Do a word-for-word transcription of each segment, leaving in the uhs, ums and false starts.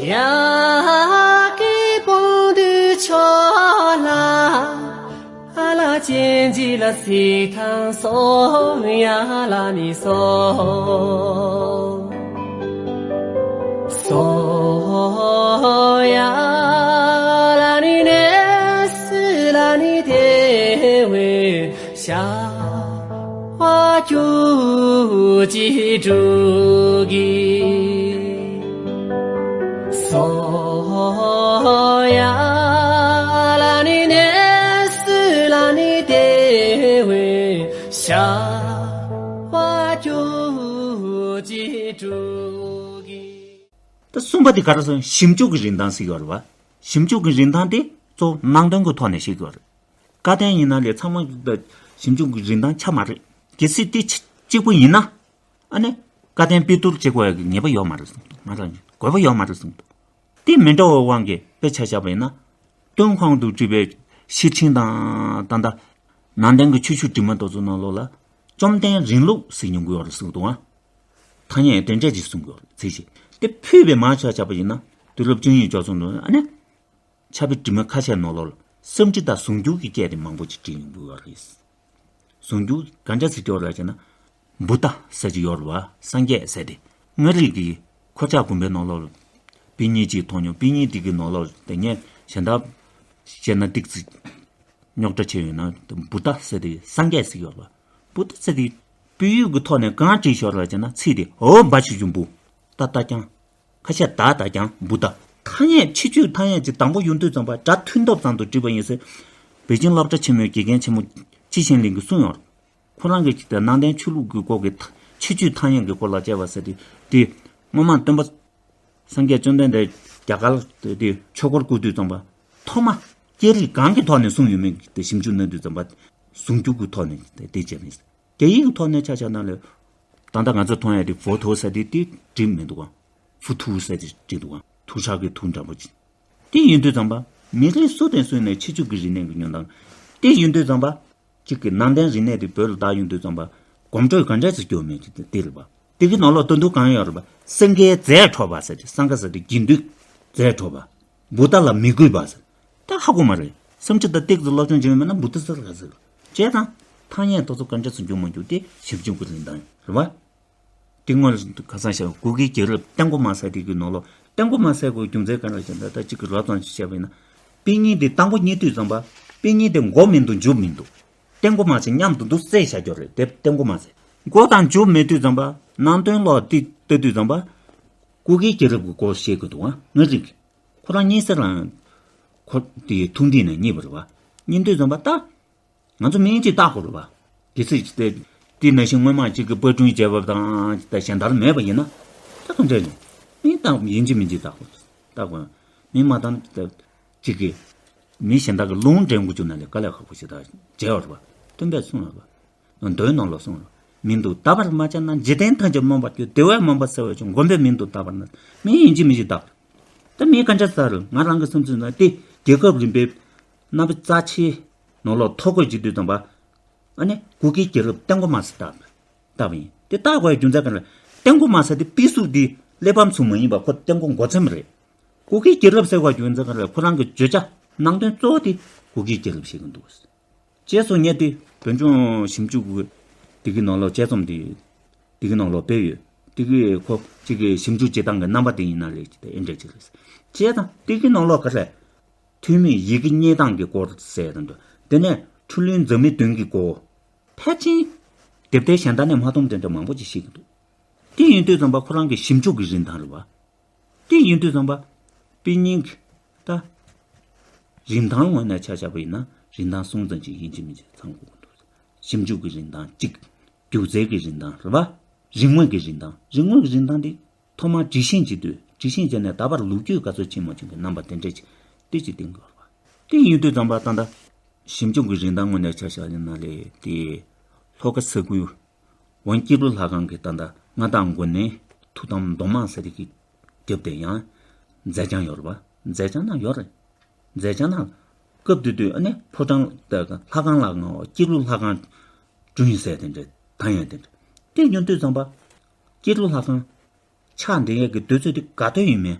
ཡ་གི་པང་དུ་ཆོ་ལ། ཨ་ལ་ཅན་ཇི་ལ་སི་ཐང་སོ་ཡ་ལ་ནི་སོ། སོ་ཡ་ལ་ནི་ནེ་སི་ལ་ནི་དེ་བའི་ཤ། བ་ཀྱུ་ཅི་ཀྲུ་གི། སོ་ཡ་ལ་ནི་ནེ་སི་ལ་ནི་དེ་བའི་ཤ། བ་ཀྱུ་ཅི་ཀྲུ་གི། ད་གསུམ་པ་དེ་ག་རེ་ཟེར། ཞིབ་འཇུག་གི་རིན་ཐང་ཟེར་ཡོད་རེད་བ། ཞིབ་འཇུག་གི་རིན་ཐང་དེ་གཙོ་བོ་ནང་དོན་གྱི་ཐོག་ནས་བཤད་ཀྱི་ཡོད་རེད། བཀའ་བསྟན་ཡིན་ན་ལས་ཚང་མ་ཞིབ་འཇུག་གི་རིན་ཐང་ཆ་མ་རེད། གལ་སྲིད་དེ་གཅིག་པུ་ཡིན་ན། ཨ་ནི་བཀའ་བསྟན་དཔེ་བསྡུར་བྱེད་དགོས་ཡག་གི་ངེས་པ་ཡོད་མ་རེད་གསུངས་འདུག་མ་རེད། དགོས་པ་ཡོད་མ་རེད་གསུངས་འདུག་དེ་མི་འདྲ་བའི་དབང་གིས་དཔེ་ཆ་བཞག་པ་ཡིན་ན། སྟོད་འོག་ཏུ་བྲིས་པའི་ཤེར་ཕྱིན་དང་ད་ལྟ་ནང་བསྟན་གྱི་ཆོས་བརྒྱུད་དྲི་མ་དེ་ཚོ་ནང་ལོགས་ལ། བཅོམ་ལྡན་རིང་ལུགས་ཟེར་མྱོང་གི་ཡོད་རེད་གསུངས་འདུག་ཨ། ཐ་སྙད་དེ་འདྲས་ཅིག་གསུངས་ཡོད་རེད་ཚིག་ཅིག་དེ་ཕུད་པའི་མ་ཆ་བཞག་པ་ཡིན་ན། དུས་རབས་བཅུ་གཉིས་འབྱོར་སོང་ནས་ཨ་ནི། ཕྱྭ་པའི་དྲི་མ་ཁ་ཤས་ནང་ལོགས་ལ་སེམས་ཁྲིད་དང་ཟུང་འཇུག་གི་སྐད་དེ་མང་པོ་ཅིག་བྲིས་ཡོང་གི་ཡོད་རེད། ཟུང་འཇུག་ག་འདྲ་ཟེར་གྱི་ཡོད་རེད་ཟེར་ན། བུདྡྷ་ཟེར་གྱི་ཡོད་རེད་བ། སངས་རྒྱས་ཟེར་དེ། མངའ་རིས་ཀྱི་འཁོར་ཆགས་དགོན་པའི་ནང་ལོགས་ལ་དཔེ་རྙིང་ཅིག་མཐོང་མྱོང་། དཔེ་རྙིང་དེ་གི་ནང་ལོགས་དེ་ངས་གཞན་དག་བཤད་ན་ཏིག་ཙི་རྙོག་དྲ་ཆེ་ཡོད་ན། བུདྡྷ་ཟེར་དེ་སངས་རྒྱས་ཟེར་གྱི་ཡོད་རེད་བ། བུདྡྷ་ཟེར་དེ་དཔེ་ཡིག་གི་ཐོག་ནས་གང་བྲིས་ཤོག་ར་ཅེ་ན། ཚིག་དེ་འོ་བ་ཞུ་རྒྱུ་འབུ། ཏ་ཏ་ཀྱང་། ཁ་ཤས་ད་ད་ཀྱང་བུ་ད། ཐ་སྙད་ཕྱི་ཆོས་ཐ་སྙད་ཅིག་དང་པོ་ཡོང་དུས་ཙམ་པ་སྒྲ་མཐུན་ཐབས་ཙམ་དུ་བྲིས་པ་ཡིན་ཟེར། པེ་ཅིང་སློབ་གྲྭ་ཆེན་མོའི་དགེ་རྒན་ཆེན་མོ་ཅི་ཞིན་ལིང་གིས་གསུངས་ཡོད། ཁོ་རང་གིས་ཅིག་ད་ནང་བསྟན་ཆོས་ལུགས་ཀྱི་སྐོར་གྱི་ཕྱི་ཆོས་ཐ་སྙད་ཀྱི་སྐོར་ལ་དཔྱད་པ་ཟེར་དུས་དེ། སྔོན་མ་སྟོན་པ་སངས་རྒྱས་བཅོམ་ལྡན་འདས་རྒྱ་གར་དེ་ཆོས་འཁོར་བསྐོར་དུས་ཙམ་པ། ཐོག་མ་སྐད་རིགས་གང་གི་ཐོག་ནས་གསུངས་ཡོད་མེད་དེ་ཞིབ་འཇུག་གནང་དུས་ཙམ་པ། ཟུང་འཇུག་གི་ཐོག་ནས་དེ་དཔྱད་མི། རྒྱ་ཡིག་གི་ཐོག་ནས་ཆ་བཞག་ན་ལས། ད་ལྟ་ང་ཚོ་མཐོང་ཡ་དེ་ཧྥོ་ཐོ་ཟེར་དེ་དེ་བྲིས་མི་འདུག་ག་ཧྥུ་ཐུ་ཟེར་དེ་བྲིས་འདུག་ག་ཐུ་ཧྲ་གི་ཐུ་འདྲ་པོ་ཅིག་དེ་ཡིན་དུས་ཙམ་པ། མི་རིགས་སུ་དང་སུ་ནས་ཕྱི་ཕྱོགས་ཀྱི་རིག་གནས་ཀྱི་ཉོ་སྟངས། དེ་ཡིན་དུས་ཙམ་པ། གཅིག་གི་ནང་བསྟན་རིག་གནས་དེ་བོད་ལ་དར་ཡོང་དུས་ཙམ་པ། གོམ་བགྲོད་ག་འདྲས་སུ་སྐྱོད་མེད་ཀྱི་དེ་རེད་པ། དེ་གི་ནང་ལོགས་ལྟ་འདུག་གང་ཡོད་རེད་པ། སེང་གེའི་རྫས་འཕྲོག་པ་ཟེར་དེ། སེང་གེ་ཟེར་དེ་དགེ་འདུན། རྫས་འཕྲོག་པ། བུ་ད་ལ་མི་གུས་པ་ཟེར། ད་ཧ་གོ་མ་རེད། སེམས་ཁྲིད་དང་ཏིག་ཙམ་སློབ་སྦྱོང་བྱས་མེད་ན་བུ་ད་ཟེར་ག་ཟེར། བྱས་ཙང་། ཐ་སྙད་དེ་ཚོ་ག་འདྲ་སུ་འཇུག་མ་འཇུག་དེ་ཞིབ་འཇུག་གི་རིན་ཐང་རེད་བ། དེ་སྔོན་ཁ་སང་བཤད་གུ་གེའི་རྒྱལ་རབས་ཏེང་གོ་མ་ཟེར་དེ་གི་ནང་ལོགས། ཏེང་གོ་མ་ཟེར་དགོས་རྒྱུ་མཚན་ག་རེ་ཟེར་ན། ད་གཅིག་གི་རོབ་ཙམ་ཞིག་བཤད་པ་ཡིན་ན། དཔེ་རྙིང་དེ་དང་པོ་རྙེད་དུས་ཙམ་པ། དཔེ་རྙིང་དེ་མགོ་མི་འདུག་མཇུག་མི་འདུག་ཏེང་གོ་མ་ཟེར་མཉམ་དུ་འདུག་བསྲེས་བཞག་རྒྱུ་རེད་དེ། ཏེང་གོ་མ་ཟེར། མགོ་དང་མཇུག་མེད་དུས་ཙམ་པ། ནང་དོན་ལོག་དེ་ལྟ་དུས་ཙམ་པ། གུ་གེའི་རྒྱལ་རབས་ཀྱི་སྐོར་བཤད་དགོས་འདུག་ཨ། མངའ་རིས། ཁོ་རང་གཉིས་ས་རང་། ཁོ་དེ་ཐུང་ཐིང་ནས་རྙེད་པ་རེད་བ། རྙེད་དུས་ཙམ་པ་ད། ང་ཚོ་མིང་ཅིག་བཏགས་དགོས་རེད་བ། གལ་སྲིད་དེ། དེ་ནང་བཞིན་སྔོན་མ་གཅིག་གི་དཔར་སྐྲུན་བྱས་པ་དང་ད་གཞན་དག་མེད་པ་ཡིན་ན། ད་གང་འདྲ་ཡིན། མིང་བཏགས་ཡིན་གཅིག་མིན་གཅིག་བཏགས་དགོས། བཏགས་དགོས། མིང་མ་བཏགས་ད། གཅིག་གི། མི་གཞན་དག་གི་ལུང་འདྲེན་དགོས་བྱུང་ན་ལས་དཀའ་ལས་ཁག་པོ་ཞིག་ད་མཇལ་བ་རེད་བ། སྟོན་པས་གསུངས་ཡོད་བ། མདོའི་ནང་ལ་གསུངས་ཡོད། མིང་དུ་བཏགས་པར་མ་བྱ་ན། འཇིག་རྟེན་ཐམས་ཅད་རྨོངས་པར་འགྱུར། དེ་བས་མ་འོངས་པ་གསལ་བར་འབྱུང་། མགོན་པོའི་མིང་དུ་བཏགས་པར་ན། མིང་ཡིན་གཅིག་མིན་གཅིག་བཏགས། ད་མིང་ག་འདྲ་ཟེར་རུང་ང་རང་གི་བསམ་ཚུལ་ནང་དེ་རྒྱལ་ཁབ་རིམ་པའི་གནའ་བོའི་རྩ་ཆེའི་ནང་ལོགས་ཐོ་འགོད་བྱེད་དུས་ཙམ་པ། ཨ་ནི་གུ་གེའི་རྒྱལ་རབས་ཏེང་གོ་མ་ཟེར་བཏགས་བཏགས་པ་ཡིན། དེ་བཏགས་དགོས་རྒྱུ་མཚན་ག་རེ། ཏེང་གོ་མ་ཟེར་དེ་དཔེ་གཟུགས་དེ་གླེགས་བམ་ཚོ་མ་ཡིན་པ་ཁོ་ཏེང་གོ་མགོ་ཚེམ་རེད། གུ་གེའི་རྒྱལ་རབས་ཟེར་བ་རྒྱུ་མཚན་ག་རེ། ཁོ་རང་གི་བརྗོད་བྱ་ནང་དོན་གཙོ་བོ་དེ་གུ་གེའི་རྒྱལ་རབས་བཤད་ཀྱི་འདུག་རྗེས་སུ་ངས་དེ་བོད་ལྗོངས་ཞིབ་འཇུག་གི་དེ་གི་ནང་ལོགས་དཔྱད་རྩོམ་དེ་དེ་གི་ནང་ལོགས་སྤེལ་ཡོད། དེ་གི་ཁོ་གཅིག་གི་ཞིབ་འཇུག་བྱེད་སྟངས་ཀྱི་རྣམ་པ་དེ་ཡིན་ན་ལས་ཀྱི་དེ་ཨེ་འདྲ་ཅིག་རེད། བྱས་ཙང་དེ་གི་ནང་ལོགས་ག་རེ། ཐོན་མིས་ཡི་གེ་རྙེད་སྟངས་ཀྱི་སྐོར་ཟེར་དང་འདུག་དེ་ནས་འཕྲུལ་གླུའི་འཛམ་མི་བདུན་གྱི་སྐོར། ཕལ་ཆེར་དེབ་ཐེར་གཞན་དག་ནས་མ་མཐོང་དེ་འདྲ་མང་པོ་ཅིག་ཤེས་ཀྱི་འདུག་དེ་ཡིན་དུས་ཙམ་པ་ཁོ་རང་གི་ཞིབ་འཇུག་གི་རིན་ཐང་རེད་བ། དེ་ཡིན་དུས་ཙམ་པ། དཔེ་རྙིང་གི་ད། རིན་ཐང་ངོས་ནས་ཆ་བཞག་པ་ཡིན་ན་རིན་ཐང་གསུམ་ཙམ་ཅིག་ཡིན་གཅིག་མིན་གཅིག་ཚང་དགོས་ཀྱི་འདུག་ཞིབ་འཇུག་གི་རིན་ཐང་གཅིག་སྒྱུ་རྩལ་གྱི་རིན་ཐང་རེད་བ། རིག་དངོས་ཀྱི་རིན་ཐང་། རིག་དངོས་ཀྱི་རིན་ཐང་དེ་ཐོག་མར་འབྲི་བཞེངས་བྱེད་དུས། འབྲི་བཞེངས་བྱས་ནས་ད་བར་ལོ་རྒྱུས་ག་ཚོད་ཕྱིན་མ་ཕྱིན་གྱི་རྣམ་པ་དེ་འདྲས་ཅིག་དེ་ཅིག་བསྟན་དགོས་པ། དེ་ཡིན་དུས་ཙམ་པ་ད་ལྟ་ཞིབ་འཇུག་གི་རིན་ཐང་ངོས་ནས་ཆ་བཞག་ཡིན་ན་ལས་དེ། ལྷོ་ཁ་ས་ཁུལ་ཝང་སྐྱིད་གྲོལ་ལྷ་ཁང་གི་ད་ལྟ་མངའ་བདག་མགོན་གནས་ཐུགས་དམ་མདོ་སྨད་ཟེར་གྱི་རྒྱབ་དེ་ཡང་མཛད་བྱང་ཡོད་རེད་པ། མཛད་བྱང་ན་ཡོད་རེད། མཛད་བྱང་ན་སྐབས་དེ་དུས་ཨ་ནི་ཕོ་བྲང་ལྷ་ཁང་ལ་ངའོ་སྐྱིད་གྲོལ་ལྷ་ཁང་བསྐྲུན་ཟེར་དེ་འདྲ་ད་ཡང་དེ་འདྲ་དེ་ཡོང་དུས་ཙམ་པ། སྐྱིད་གྲོལ་ལྷ་ཁང་ཆགས་འདི་ཡས་ཀྱི་དུས་ཚོད་དེ་ག་དུས་ཡིན་མིན།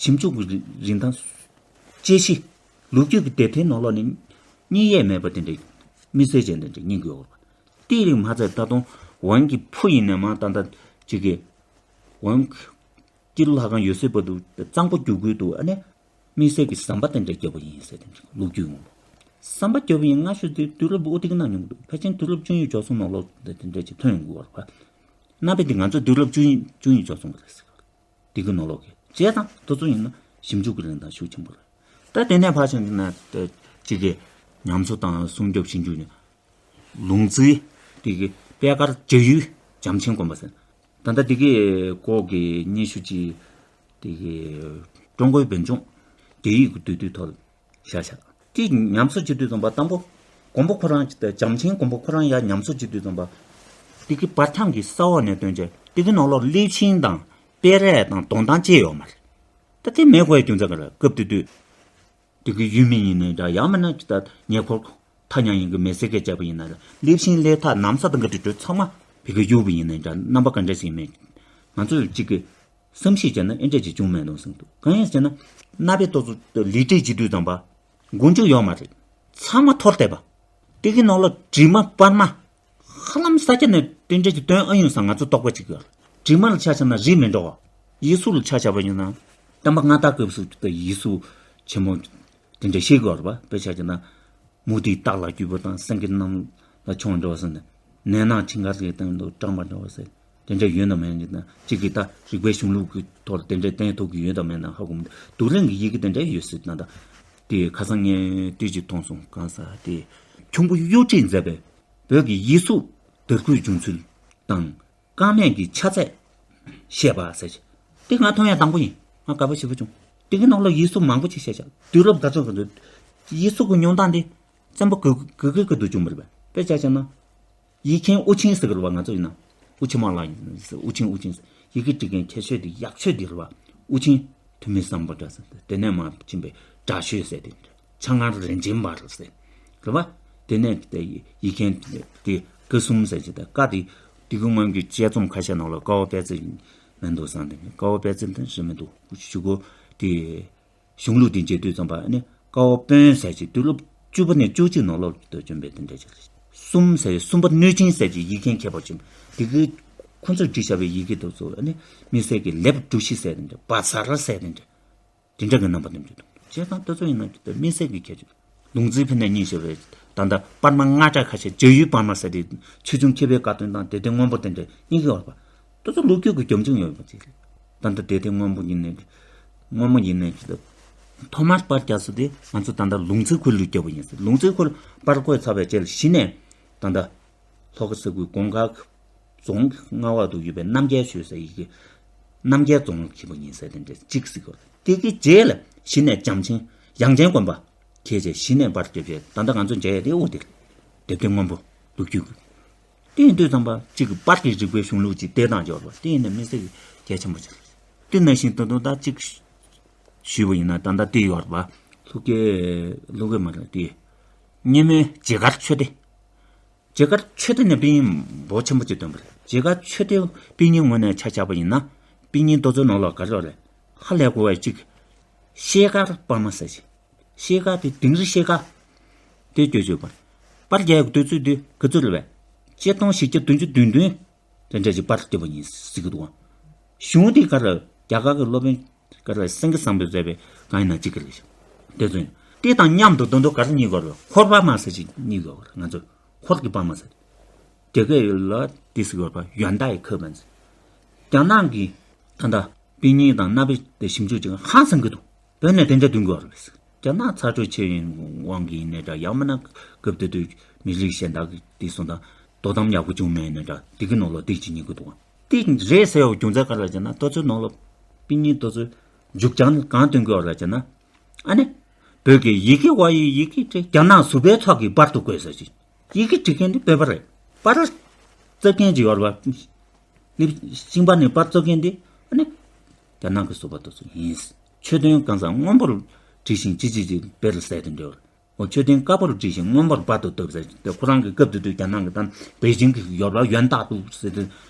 ཞིབ་འཇུག་གི་རིན་ཐང་དཔྱད་གཞི་ལོ་རྒྱུས་ཀྱི་དེབ་ཐེར་ནང་ལོགས་ནས་རྙེད་ཡས་མེད་པ་དེ་འདྲ་དམིགས་བསལ་ཅན་དེ་འདྲ་རྙེད་དགོས་ཡོད་རེད་པ། དེ་རིགས་མ་ཚད་ད་དུང་ཝང་གི་ཕུ་ཡིན་ནའི་མ་ད་ལྟ་ཅིག་གི་ཝང་སྐྱིད་ལྷ་ཁང་ཡོད་སའི་བར་དུ་གཙང་པོ་རྒྱུག་ཁུལ་དུ་ཨ་ནི་དམིགས་བསལ་གྱི་ཟམ་པ་དེ་འདྲ་བརྒྱབ་པ་ཡིན་ཟེར་དེ་འདྲ་ལོ་རྒྱུས་ཡོང་བ། ཟམ་པ་བརྒྱབ་པ་ཡིན་སྔ་ཤོས་དེ་དུས་རབས་འོ་དེ་གི་ནང་ཡོང་གི་འདུག་ཕལ་ཆེར་དུས་རབས་བཅུ་གཉིས་འཇོག་སོང་ནང་ལོགས་དེ་དེ་འདྲ་ཅིག་ཐོན་ཡོང་གི་ཡོད་རེད་པ། གནའ་དཔེ་འདི་ང་ཚོ་དུས་རབས་བཅུ་གཉིས་བཅུ་གཉིས་འཇོག་སོང་གི་རེད་ཟེར། དེ་གི་ནང་ལོགས་ཀྱི་བྱས་ཙང་དེ་ཚོ་ཡིན་ན་ཞིབ་འཇུག་གི་རིན་ཐང་ཤུགས་ཆེན་པོ་རེད། ད་དེ་ནས་ཕར་ཕྱིན་ན་ད་ཅིག་གི་ཉམས་གསོ་དང་སྲུང་སྐྱོབ་ཞིབ་འཇུག་ནི་ལུང་རྩིའི་དེ་གི་པད་དཀར་བྱ་ཡུལ་བྱམས་ཆེན་དགོན་པ་ཟེར། ད་ལྟ་དེ་གི་སྐོར་གྱི་སྙན་ཞུ་ཅིག་དེ་གི་ཀྲུང་གོའི་བོད་ལྗོངས་རྒྱ་ཡིག་གི་འདུས་སྡུད་ཐོག་བཞག་བཞག་དེ་ཉམས་གསོ་བྱེད་དུས་ཙམ་པ་དང་པོ་དགོན་པ་ཁོ་རང་བྱམས་ཆེན་དགོན་པ་ཁོ་རང་ཡར་ཉམས་གསོ་བྱེད་དུས་ཙམ་པ་དེ་གི་བར་ཐང་གི་ས་འོག་ནས་བཏོན་བྱས་དེ་གི་ནང་ལོགས་ལེབ་ཤིང་དང་སྤེལ་རས་དང་སྡོང་ཐང་བཅས་ཡོད་མ་རེད། ད་དེ་མེད་དགོས་རྒྱུ་མཚན་ག་རེ། སྐབས་དེ་དུས་དེ་གི་ཡུལ་མི་ཡིན་ནའི་འདྲ་ཡང་མིན་ན་ད་ཉེ་འཁོར་ཐག་ཉེ་ཡིན་གི་མི་སེར་གྱིས་བྱས་པ་ཡིན་ན་ལེབ་ཤིང་ལེབ་ཐག་ནམ་ས་དང་གི་དུས་ཚང་མ་བི་གི་གཡུག་པ་ཡིན་ནའི་འདྲ་རྣམ་པ་ག་འདྲ་ཞིག་མེད། ང་ཚོས་གཅིག་གི་བསམ་གཞིག་བྱས་ན་ཨེ་འདྲ་ཅིག་བྱུང་མེད་འདུག་བསམ་འདུག་གང་ཡིན་ཟེར་ན་གནའ་དཔེ་ཏོག་ཙམ་ལི་ཏི་བྱེད་དུས་ཙམ་པ་མགོ་མཇུག་ཡོད་མ་རེད། ཚང་མ་འཐོར་བསྡད་པ། དེ་གི་ནང་ལ་དྲི་མ་པར་མ་ཧ་ལམ་ས་ཆ་ནས་དེ་འདྲ་ཅིག་བཏོན་ཨ་ཡོང་ས་ང་ཚོ་རྟོག་པ་ཅིག་ཡོད། དྲི་མ་ལ་ཆ་བཞག་ན་རི་མི་འགྲོ་བ། ཡིག་གཟུགས་ལ་ཆ་བཞག་པ་ཡིན་ན་བསྟན་པ་སྔ་དར་སྐབས་སུ་ཡིག་གཟུགས་ཆེན་མོ་དེ་འདྲ་ཤེས་དགོས་རེད་པ། དཔེ་ཆ་བཞག་ན། མུ་ཏིག་སྟག་ལ་རྒྱུས་པ་དང་སེང་གེ་གནམ་ལ་མཆོངས་འགྲོ་བ་ཟེར་ནས་ནས་ནག་ཆིང་གར་གྱི་སྟེང་དུ་བཀྲམ་པ་འདྲ་བ་ཟེར་དེ་འདྲ་ཡོད་ན་མེད་ན་གཅིག་གིས་ད་རིག་པའི་གཞུང་ལུགས་ཀྱི་ཐོག་དེ་འདྲ་བསྟན་ཐུབ་ཀྱི་ཡོད་དམ་མེད་ན་ཧ་གོ་མི་འདུག་རྡོ་རིང་གི་ཡི་གེ་དེ་འདྲ་ཡོད་སྲིད་ན་ད་དེ་ཁ་སང་ངས་དེ་ཅིག་མཐོང་སོང་གང་ཟག་དེ་ཁྱུང་པོ་གཡོ་ཁྲིད་མཛད་པའི་བོད་ཀྱི་ཡིག་གཟུགས་དར་ཁུལ་བྱུང་ཚུལ་དང་། རྐང་མེད་ཀྱི་ཆ་ཚད་བཤད་པ་ཟེར་གྱི། དེ་ང་མཐོང་ཡ་དང་པོ་ཡིན། ང་དགའ་པོ་ཞེ་པོ་བྱུང་། དེ་གི་ནང་ལ་ཡིག་གཟུགས་མང་པོ་ཅིག་བཤད་བཞག་དུས་རབས་ག་ཚོད་ག་ཚོད། ཡིག་གཟུགས་ཀྱི་ཉོ་སྟངས་དེ་བཙན་པོ་གུ་གུ་གུ་གུ་དུ་བྱུང་བ་རེད་པས། དཔེ་ཆ་བཞག་ན། ཡིག་མཁན་དབུ་ཆེན་ཟེར་གི་རེད་པ། ང་ཚོ་ཡིན་ན་དབུ་ཆེན་མ་ལ་ཡིན་ཟེར། དབུ་ཆེན་དབུ་ཆེན་ཟེར། ཡི་གེ་འབྲི་མཁན་མཁས་ཤོས་དེ་ཡག་ཤོས་དེ་རེད་པ། དབུ་ཆེན་ཐོན་མི་བསམ་པ་འདྲ་ཟེར། དེ་ནས་མར་ཕྱིན་པའི་དྲག་ཤོས་ཟེར་དེ་འདྲ། ཆང་ངར་རིན་ཆེན་འབར་ཟེར། རེད་པ། དེ་ནས་དེ་ཡིག་མཁན་དེ་ཀ་གསུམ་ཟེར་གྱི། ད་ཀ་དེ་དེ་གི་སྔོན་གྱི་དཔྱད་རྩོམ་ཁ་ཤས་ནང་ལ་ཀ་བ་དཔལ་བརྩེགས་མི་འདུག་བསམ། དེ་ཀ་བ་དཔལ་བརྩེགས་དེ་རེད་མི་འདུག་གཞུག་གུ་དེ་གཞུང་ལུགས་དེ་མཇལ་དུས་ཙམ་པ་ནི་ཀ་བ་དཔོན་ཟེར་གྱི་དུས་རབས་བཅུ་པ་ནས་བཅུ་གཅིག་ནང་ལོགས་དུ་བྱོན་པའི་དེ་འདྲ་ཅིག་རེད། གསུམ་ཟེར་གསུམ་པ་གནོད་སྦྱིན་ཟེར་གྱི་ཡིག་མཁན་མཁས་པ་ཅིག་དེ་གི་ཁོ་ཚོས་བྲིས་བཞག་པའི་ཡི་གེ་དེ་ཚོ་ནི་དམིགས་བསལ་གྱི་ལེབ་གྲུ་བཞི་ཟེར་དེ་འདྲ། བ་ཟ་ར་ཟེར་དེ་འདྲ། དེ་འདྲ་གི་རྣམ་པ་ཐོན་གྱི་འདུག་བྱས་ཙང་དེ་ཚོ་ཡིན་ན་དམིགས་བསལ་གྱི་ཁྱད་ཆོས། ལུང་རྩིའི་ཕན་ནས་རྙེད་བཞག་པའི་ད་ལྟ་པར་མ་རྔ་སྒྲ་ཁ་ཤས། བྱ་ཡུལ་པར་མ་ཟེར་དེ་ཆོས་འབྱུང་མཁས་པའི་བཀའ་བསྟན་དང་དད་ལྡན་སྔོན་པོ་དེ་འདྲ་རྙེད་ཀྱི་ཡོད་པ། དེ་ཚོ་ལོ་རྒྱུས་ཀྱི་རྒྱབ་ལྗོངས་ཡོད་པ་ཅིག་རེད། ད་ལྟ་དད་ལྡན་སྔོན་པོ་ཡིན་ནའི་སྔོན་མོ་ཡིན་ནའི་ཐོག་མར་པར་རྒྱག་ས་དེ་ང་ཚོ་ད་ལྟ་ལུང་རྩིའི་ཁུལ་ལ་བརྒྱབ་པ་ཡིན་ཟེར། ལུང་རྩིའི་ཁུལ་པར་བརྐོས་ཚར་བའི་རྗེས་ལ་གཞི་ནས་ད་ལྟ་ལྷོ་ཁ་ས་ཁུལ་གོང་དཀར་རྫོང་གི་མངའ་འོག་ཏུ་ཡོད་པའི་རྣམ་རྒྱལ་ཞོལ་ཟེར་ཡི་གེ། རྣམ་རྒྱལ་རྫོང་ལ་འཁེལ་བ་ཡིན་ཟེར་དེ་འདྲ་གཅིག་གཟིགས་དགོས། དེ་གི་རྗེས་ལ་གཞི་ནས་བྱམས་ཆེན་ཡང་ཆེན་དགོན་པ་འཁེལ་རྗེས་གཞི་ནས་པར་རྒྱབ་རྗེས་ད་ལྟ་ང་ཚོ་མཇལ་ཡ་དེ་འོ་དེ་རེད། དད་ལྡན་སྔོན་པོ་ལོ་རྒྱུས་ཀྱི། དེ་ཡིན་དུས་ཙམ་པ་གཅིག་གི་པར་གྱི་རིག་པའི་གཞུང་ལུགས་ཀྱི་བལྟས་སྟངས་སྦྱོར་བ་དེ་ཡིན་ན་དམིགས་བསལ་གྱི་གལ་ཆེན་པོ་ཆགས། དེ་ནང་བཞིན་ད་དུང་ད་གཅིག་ཞུས་པ་ཡིན་ན་ད་ལྟ་དེ་ཡོད་རེད་པ། ལྷུ་སྐེ་ལྷུ་སྐེ་མ་རེད་དེ། སྙེ་མོའི་བྱེ་དཀར་ཆོས་སྡེ། བྱེ་དཀར་ཆོས་སྡེ་ནི་དཔེ་རྙིང་འབོར་ཆེན་པོ་ཅིག་བཏོན་པ་རེད། བྱེ་དཀར་ཆོས་སྡེ་དཔེ་རྙིང་ངོས་ནས་ཆ་བཞག་པ་ཡིན་ན་དཔེ་རྙིང་དེ་ཚོའི་ནང་ལ་ག་རེ་རེད། ཧ་ལས་དགོས་པ་གཅིག་ཤེལ་དཀར་པར་མ་ཟེར་ཞིག་ཤེལ་དཀར་དེ་དིང་རི་ཤེལ་དཀར་དེ་བསྐྱོད་བྱོས་པར། པར་རྒྱག་ཡག་དུས་ཚོད་དེ་ག་ཚོད་རེད་པས། ཆིག་སྟོང་བཞི་བརྒྱ་བདུན་ཅུ་དོན་བདུན་དེ་འདྲ་ཞིག་པར་བསྐྱོད་པ་ཡིན་ཟེར་གྱི་འདུག་ག་གཞུང་དེ་ག་རེ་རྒྱ་གར་གྱི་སློབ་དཔོན་ག་རེ་སེང་གེ་བཟང་པོས་མཛད་པའི་གང་ཡིན་ན་གཅིག་གི་རེད་ཤག་དེ་ཚོ་ཡིན། དེ་དང་མཉམ་དུ་དོན་དུ་ག་རེ་རྙེད་དགོས་རེད། ཧོར་པར་མ་ཟེར་ཞིག་རྙེད་དགོས་རེད། ང་ཚོ་ཧོར་གྱི་པར་མ་ཟེར། རྒྱ་སྐད་ལ་དེ་ཟེར་དགོས་པ་ཡོན་ཏའི་ཁབ་མ་ཟེར། རྒྱ་ནག་གི་ད་ལྟ་དཔེ་རྙིང་དང་གནའ་དཔེ་དེ་ཞིབ་འཇུག་བྱེད་མཁན་ཧང་སང་གི་འདུག་བོད་ནས་དེ་འདྲ་འདོན་དགོས་རེད། རྒྱ་ནག་ཚ་དྲོད་ཆེ་བའི་དབང་གིས་ཡིན་ནའི་འདྲ། ཡང་མིན་ན་སྐབས་དེ་དུས་མི་རིགས་གཞན་དག་གི་དེ་སོང་དང་དོ་དམ་ཡག་པོ་བྱུང་མེད་ནའི་འདྲ། དེ་གི་ནང་ལོགས་དེ་ཅིག་རྙེད་ཀྱི་འདུག་དེ་རེད་ཟེར་བའི་རྒྱུ་མཚན་ག་རེ་ཟེར་ན་དེ་ཚོའི་ནང་ལོགས་དཔེ་རྙིང་དེ་ཚོའི་མཇུག་བྱང་གང་སྟོན་གྱི་ཡོད་རེད་ཟེར་ན། ཨ་ནི། བོད་ཀྱི་ཡི་གེ་ཝ་ཡི་ཡི་གེ་སྤྲད། རྒྱ་ནག་ཟུར་པའི་ཚོགས་ཀྱིས་པར་དུ་བཀོད་ཟེར་ཞིག་ཡི་གེ་འབྲི་མཁན་དེ་བོད་པ་རེད། པར་རྩེ་མཁན་ཅིག་ཡོད་རེད་པ། ནི་ཤིང་པར་ནས་པར་རྩེ་མཁན་དེ་ཨ་ནི། རྒྱ་ནག་གི་བཟོ་པ་དེ་ཚོ་ཡིན། མཆོད་རྟེན་གང་ཟག་སྔོན་པོར་བྲིས་ཤིང་ཅི་ཅི་ཅི་དཔེ་རུ་གསལ་དེ་འདྲ་ཡོད་རེད། འོ་མཆོད་རྟེན་དཀར་པོར་བྲིས་ཤིང་སྔོན་པོར་པར་དུ་བཏབ་ཟེར་དེ་ཁོ་རང་གི་སྐབས་དེ་དུས་རྒྱ་ནག་གི་ད་པེ་ཅིང་གི་ཡོད་རེད་པ། ཡོན་ཏ་ཏུའུ་ཟེར་དེ་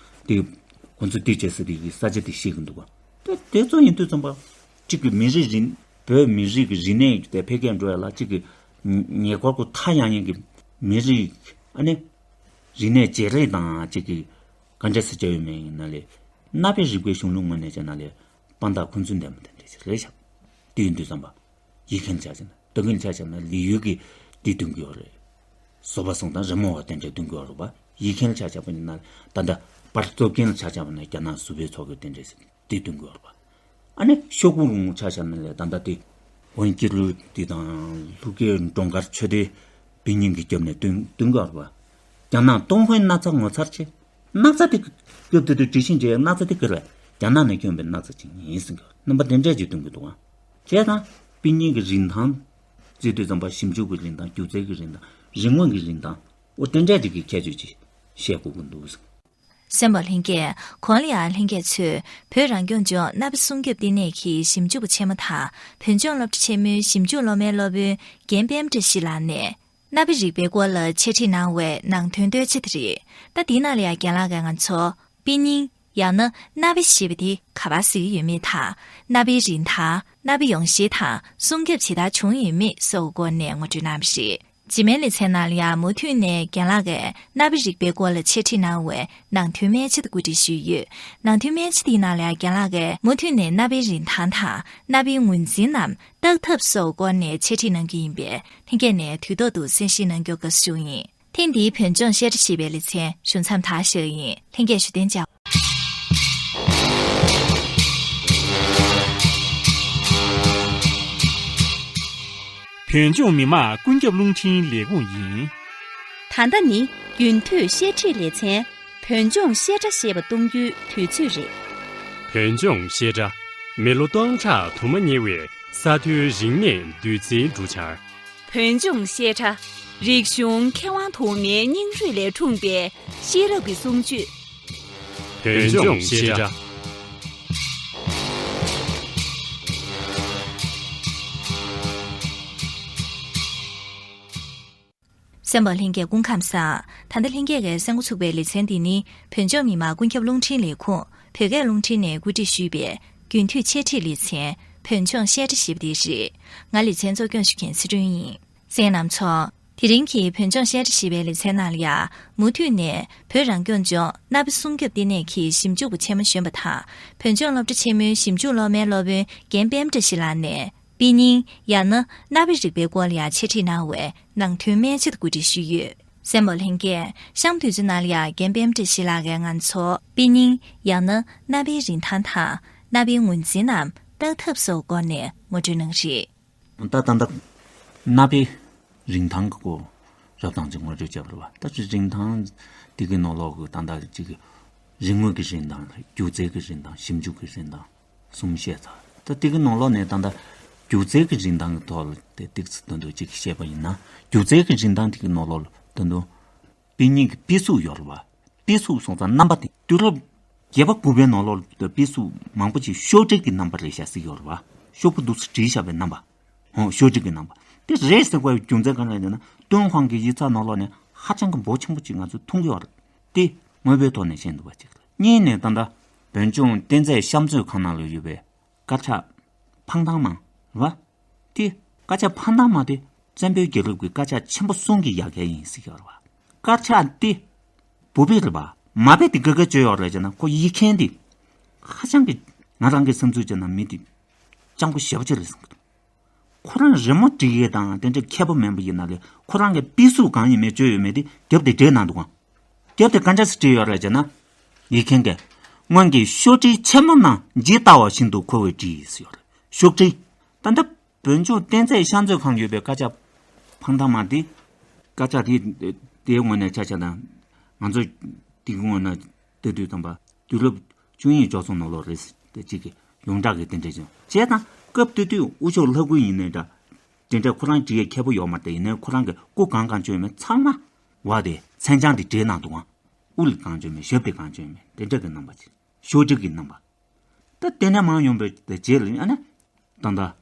དེ་ཁོ་ཚོས་དེ་བྱས་ཟེར་དེ་གི་ས་ཆ་དེ་ཤེས་ཀྱི་འདུག་པ། དེ་དེ་ཚོ་ཡིན་དུས་ཙམ་པ། གཅིག་གི་མི་རིགས་རིག་བོད་མི་རིགས་ཀྱི་རིག་གནས་དེ་འཕེལ་རྒྱས་འགྲོ་ཡ་ལ་གཅིག་གི་ཉེ་འཁོར་གྱི་མཐའ་ཡང་ཡིན་གྱི་མི་རིགས་ཨ་ནི་རིག་གནས་བརྗེ་རེས་དང་གཅིག་གི་ག་འདྲ་སེ་བྱ་ཡོད་མེད་ཡིན་ན་ལས། གནའ་བོའི་རིག་པའི་གཞུང་ལུགས་ངོས་ནས་བྱས་ན་ལས་དཔལ་ལྡན་ཁུ་ཚུར་ལྡན་པ་དེ་འདྲ་ཞིག་རེད་ཤག་དེ་ཡིན་དུས་ཙམ་པ། ཡིག་མཁན་ཆ་བཞག་ན་དོན་མཁན་ཆ་བཞག་ན་ལི་ཡུལ་གྱི་དེ་སྟོན་གྱི་ཡོད་རེད། བཟོ་པ་སོང་ཙང་རི་མོ་བ་དེ་འདྲ་སྟོན་གྱི་ཡོད་རེད་པ། ཡིག་མཁན་ཆ་བཞག་པ་ཡིན་ན་ད་ལྟ་པར་བཙུགས་མཁན་ཆ་བཞག་པ་ན་རྒྱ་ནག་གཟུ་བོའི་ཚོགས་ཀྱི་དེ་འདྲ་ཞིག་དེ་སྟོན་གྱི་ཡོད་རེད་པ། ཨ་ནི་ཤོག་བུ་རིང་ཆ་བཞག་ན་ལས་ད་ལྟ་དེ་ཝན་ཀྱི་རུ་དེ་དང་ལྷུ་ཀེ་འགྲོ་མཁར་ཆོས་སྡེ་དཔེ་རྙིང་གི་རྒྱབ་ནས་སྟོན་སྟོན་གྱི་ཡོད་རེད་པ། རྒྱ་ནག་ཏུན་ཧོང་ན་ཚ་ངོ་མཚར་ཆེ། སྣག་ཚ་དེ་སྐབས་དེ་དུས་འབྲི་ཤིང་འབྲི་ཡག་སྣག་ཚ་དེ་ཀིར་བས་རྒྱ་ནག་ནས་ཐོན་པའི་སྣག་ཚ་ཅིག་ཡིན་ཟེར་གི་རྣམ་པ་དེ་འདྲས་ཅིག་སྟོན་གི་འདུག་ཨང་། བྱས་ཙང་དཔེ་རྙིང་གི་རིན་ཐང་བརྩི་དུས་ཙམ་པ་ཞིབ་འཇུག་གི་རིན་ཐང་སྒྱུ་རྩལ་གྱི་རིན་ཐང་རིག་དངོས་ཀྱི་རིན་ཐང་འོ་དེ་འདྲས་ཅིག་གི་ཁྱད་ཆོས་ཅིག་བཤད་དགོས་ཀྱི་འདུག་ཟེར། སེམས་པ་ལྷན་རྒྱས་གོང་ལ་ཡང་ལྷན་རྒྱས་ཚོས་བོད་རང་སྐྱོང་ལྗོངས་གནའ་བོའི་སྲུང་སྐྱོབ་ལྟེ་གནས་ཀྱི་ཞིབ་འཇུག་པ་ཆེན་མོ་དང་བོད་ལྗོངས་སློབ་གྲྭ་ཆེན་མོའི་ཞིབ་འཇུག་སློབ་མའི་སློབ་དཔོན་རྒན་པད་མ་བཀྲ་ཤིས་ལགས་ནས། གནའ་བོའི་རིག་པའི་སྐོར་ལ་འཆད་ཁྲིད་གནང་བའི་ནང་དོན་བསྟོད་ཚིག་དེ་རེད། ད་འདི་ནང་ལ་ཡང་རྒན་ལགས་ཀྱིས་ང་ཚོར་དཔེ་རྙིང་ཡང་ན་གནའ་བོ་ཞེས་པ་དེ་ག་པར་ཟེར་གྱི་ཡོད་མེད་དང་། གནའ་བོའི་རིན་ཐང་། གནའ་བོའི་ཡོང་གཞི་དང་སྲུང་སྐྱོབ་ཇི་ལྟར་བྱུང་ཡོད་མེད་སོགས་སྐོར་ནས་ངོ་སྤྲོད་གནང་བ་རེད། རྗེས་མའི་ལེ་ཚན་ནང་ལ་ཡང་མུ་མཐུད་ནས་རྒན་ལགས་ཀྱིས་གནའ་བོའི་རིག་པའི་སྐོར་ལ་འཆད་ཁྲིད་གནང་བའི་ནང་དོན་སྨད་ཆ་དེ་གོ་སྒྲིག་ཞུས་ཡོད། ནང་དོན་སྨད་ཆ་དེའི་ནང་ལ་ཡང་རྒན་ལགས་ཀྱིས་མུ་མཐུད་ནས་གནའ་བོའི་རིན་ཐང་དང་གནའ་བོའི་ངོས་འཛིན་ནམ། བརྟག་ཐབས་སོགས་སྐོར་ནས་འཆད་ཁྲིད་གནང་རྒྱུ་ཡིན་པས་ལྷན་རྒྱས་ནས་དུས་ཐོག་ཏུ་གསན་བཞེས་གནང་རྒྱུ་དགའ་བསུ་ཞུ་ཡིན། ཐེངས་འདིའི་བོད་ལྗོངས་བཤད་གྲྭ་ཞེས་པའི་ལེ་ཚན་ཞུ་མཚམས་དག་བཞག་ཡིན། ལྷན་རྒྱས་བཞུགས་གདན་འཇགས། བོད་ལྗོངས་མི་དམངས་ཀུན་ཁྱབ་རླུང་འཕྲིན་ལས་ཁུངས་ཡིན། ད་ལྟ་ནི་རྒྱུན་མཐུད་བཤད་ཁྲིད་ལེ་ཚན། བོད་ལྗོངས་བཤད་གྲྭ་ཞེས་པ་གཏོང་རྒྱུའི་དུས་ཚོད་རེད། བོད་ལྗོངས་བཤད་གྲྭ། མི་ལོ་སྟོང་ཕྲག་དུ་མ་ཉེ་བའི་ས་མཐོའི་རིག་གནས་བདུད་རྩིའི་འབྲུ་ཆར། བོད་ལྗོངས་བཤད་གྲྭ། རིག་གཞུང་མཁས་དབང་དུ་མའི་སྙིང་རུས་ལས་འཁྲུངས་པའི་ཤེས་རབ་ཀྱི་གསུང་ཆོས། བོད་ལྗོངས་བཤད་གྲྭ། གསན་པ་ལྷན་རྒྱས་སྐུ་ཁམས་བཟང་། ད་ལྟ་ལྷན་རྒྱས་ཀྱིས་གསན་འགོ་ཚུགས་པའི་ལེ་ཚན་འདི་ནི་བོད་ལྗོངས་མི་དམངས་ཀུན་ཁྱབ་རླུང་འཕྲིན་ལས་ཁུངས་བོད་སྐད་རླུང་འཕྲིན་ནས་གོ་སྒྲིག་ཞུས་པའི་རྒྱུན་མཐུད་འཆད་ཁྲིད་ལེ་ཚན་བོད་ལྗོངས་བཤད་གྲྭ་ཞེས་པ་དེ་རེད། ང་ལེ་ཚན་གཙོ་སྐྱོང་ཞུ་མཁན་ཚེ་སྒྲོན་ཡིན། གསན་མཁན་རྣམ་ཚོ། དེ་རིང་གི་བོད་ལྗོངས་བཤད་གྲྭ་ཞེས་པའི་ལེ་ཚན་ནང་ལ་ཡང་མུ་མཐུད་ནས་བོད་རང་སྐྱོང་ལྗོངས་གནའ་བོའི་སྲུང་སྐྱོབ་ལྟེ་གནས་ཀྱི་ཞིབ་འཇུག་པ་ཆེན་མོ་གཞོན་པ་དང་བོད་ལྗོངས་སློབ་གྲྭ་ཆེན་མོའི་ཞིབ་འཇུག་སློབ་མའི་སློབ་དཔོན་རྒན་པད་མ་བཀྲ་ཤིས་ལགས་ནས། དཔེ་རྙིང་ཡང་ན་གནའ་བོའི་རིག་པའི་སྐོར་ལ་ཡང་འཆད་ཁྲིད་གནང་བའི་ནང་དོན་སྨད་ཆ་དེ་གོ་སྒྲིག་ཞུས་ཡོད། གསན་པ་ལྷན་རྒྱས། གཤམ་དུས་ཚོད་ནང་ལ་ཡང་རྒན་པད་མ་བཀྲ་ཤིས་ལགས་ཀྱིས་ང་ཚོར་དཔེ་རྙིང་ཡང་ན་གནའ་བོའི་རིན་ཐང་དང་གནའ་བོའི་ངོས་འཛིན་ནམ་བརྟག་ཐབས་སོགས་སྐོར་ནས་ངོ་སྤྲོད་གནང་རེད། ད་ད་ལྟ་གནའ་བོའི་རིན་ཐང་གི་སྐོར་རབ་དང་ཅིག་ངོ་སྤྲོད་བྱས་པ་རེད་བ། ད་ཅི་རིན་ཐང་དེ་གི་ནང་ལོགས་ཀྱི་ད་ལྟ་ཅིག་རིག་དངོས་ཀྱི་རིན་ཐང་སྒྱུ་རྩལ་གྱི་རིན་ཐང་ཞིབ་འཇུག་གི་རིན་ཐང་། གསུམ་བཤད་ཚར། ད་དེ་གི་ནང་ལོགས་ནས་ད་ལྟ་སྒྱུ་རྩལ་གྱི་རིན་ཐང་གི་ཐོག་ལ་དེ་ཏོག་ཙམ་དོན་དུ་གཅིག་བཤད་པ་ཡིན་ན། སྒྱུ་རྩལ་གྱི་རིན་ཐང་དེ་གི་ནང་ལོགས་ལ་དོན་དུ་དཔེ་རྙིང་གི་དཔེ་གཟུགས་ཡོད་རེད་བ། དཔེ་གཟུགས་སོང་ཙང་རྣམ་པ་དེ་དུས་རབས་བརྒྱད་པ་དགུ་པའི་ནང་ལོགས་ལ་དཔེ་གཟུགས་མང་པོ་ཅིག་ཤོག་དྲིལ་གྱི་རྣམ་པ་རེད་ཤག་ཟེར་གྱི་ཡོད་རེད་བ། ཤོག་བུ་འདུག་སེ་བྲིས་བཞག་པའི་རྣམ་པ། ཧོ་ཤོག་དྲིལ་གྱི་རྣམ་པ། དེ་རེད་ཟེར་དགོས་པའི་རྒྱུ་མཚན་གང་ལ་ཡིན་ན་ཏུན་ཧོང་གི་ཡིག་ཚགས་ནང་ལོགས་ནས་ཧ་ཅང་གི་འབོར་ཆེན་པོ་ཅིག་ང་ཚོས་མཐོང་གི་ཡོད་རེད། དེ་དངོས་པོའི་ཐོག་ནས་ཤེས་འདུག་པ་ཅིག་གཉིས་ནས་ད་ལྟ་བོད་ལྗོངས་རྟེན་རྫས་བཤམས་མཛོད་ཁང་ནང་ལ་ཡོད་པའི་དཀར་ཆག་འཕང་ཐང་མ་རེད་བ། དེ་དཀར་ཆག་འཕང་ཐང་མ་དེ་བཙན་པོའི་རྒྱལ་རབས་ཀྱི་དཀར་ཆག་ཆེན་པོ་གསུམ་གྱི་ཡ་གྱལ་ཡིན་ཟེར་གྱི་ཡོད་རེད་བ། དཀར་ཆག་དེ་བོད་པའི་རེད་བ། མ་དཔེ་དེ་དགའ་དགའ་བརྗོད་ཡོད་རེད་ཅེ་ན་ཁོ་ཡིག་མཁན་དེ་ཧ་ཅང་གི་ང་རང་གི་བསམ་ཚུལ་བྱས་ན་མི་དེ་སྤྱང་པོ་ཞེ་པོ་ཅིག་རེད་བསམ་གྱི་འདུག་ཁོ་རང་རི་མོ་འབྲི་ཡས་དང་དེ་འདྲའི་མཁས་པོ་མིན་པ་ཡིན་ན་ལས་ཁོ་རང་གི་དཔེ་གཟུགས་གང་ཡིན་མིན་བཅོས་ཡོད་མེད་དེ་རྒྱབ་དེ་འགྲེལ་གནང་འདུག་ག་རྒྱབ་དེ་ག་འདྲ་སེ་བྲིས་ཡོད་རེད་ཅེ་ན། ཡིག་མཁན་གྱིས་སྔོན་གྱི་ཤོག་དྲིལ་ཆེན་མོ་རྣམས་ཇི་ལྟ་བ་བཞིན་དུ་ཁོ་བོས་བྲིས་ཟེར་ཡོད་རེད། ཤོག་དྲིལ། ད་ལྟ་བོད་ལྗོངས་རྟེན་རྫས་བཤམས་མཛོད་ཁང་ཡོད་པའི་དཀར་ཆག་འཕང་ཐང་མ་དེ་དཀར་ཆག་དེ་དེའི་ངོས་ནས་ཆ་བཞག་ན་ང་ཚོ་དེ་གི་ངོས་ནས་བལྟས་དུས་ཙམ་པ་དུས་རབས་བཅུ་གཉིས་འབྱོར་སོང་ནང་ལོགས་རེད་ཟེར་ཏེ་གཅིག་གི་ཡོངས་གྲགས་ཀྱི་དེ་འདྲ་ཅིག་བྱས་ཙང་སྐབས་དེ་དུས་དབུ་ཤོག་ལྷ་སྐུ་ཡིན་ནའི་འདྲ། དེ་འདྲ་ཁོ་རང་བྲིས་ཡས་མཁས་པོ་ཡོད་མ་རེད། ཡིན་ནའི་ཁོ་རང་གི་སྐུ་གང་གང་བྱོན་མེད་ཚང་མ་བ་དེ་མཚན་བྱང་དེ་བྲིས་གནང་འདུག་ག་དབུ་ལ་གང་བྱོན་མེད་ཞབས་དེ་གང་བྱོན་མེད་དེ་འདྲ་གི་རྣམ་པ་ཅིག་ཤོག་དྲིལ་གྱི་རྣམ་པ། ད་དེ་ནས་མར་ཡོང་བའི་རྗེས་ལ་ཨ་ནི། ད་ལྟ།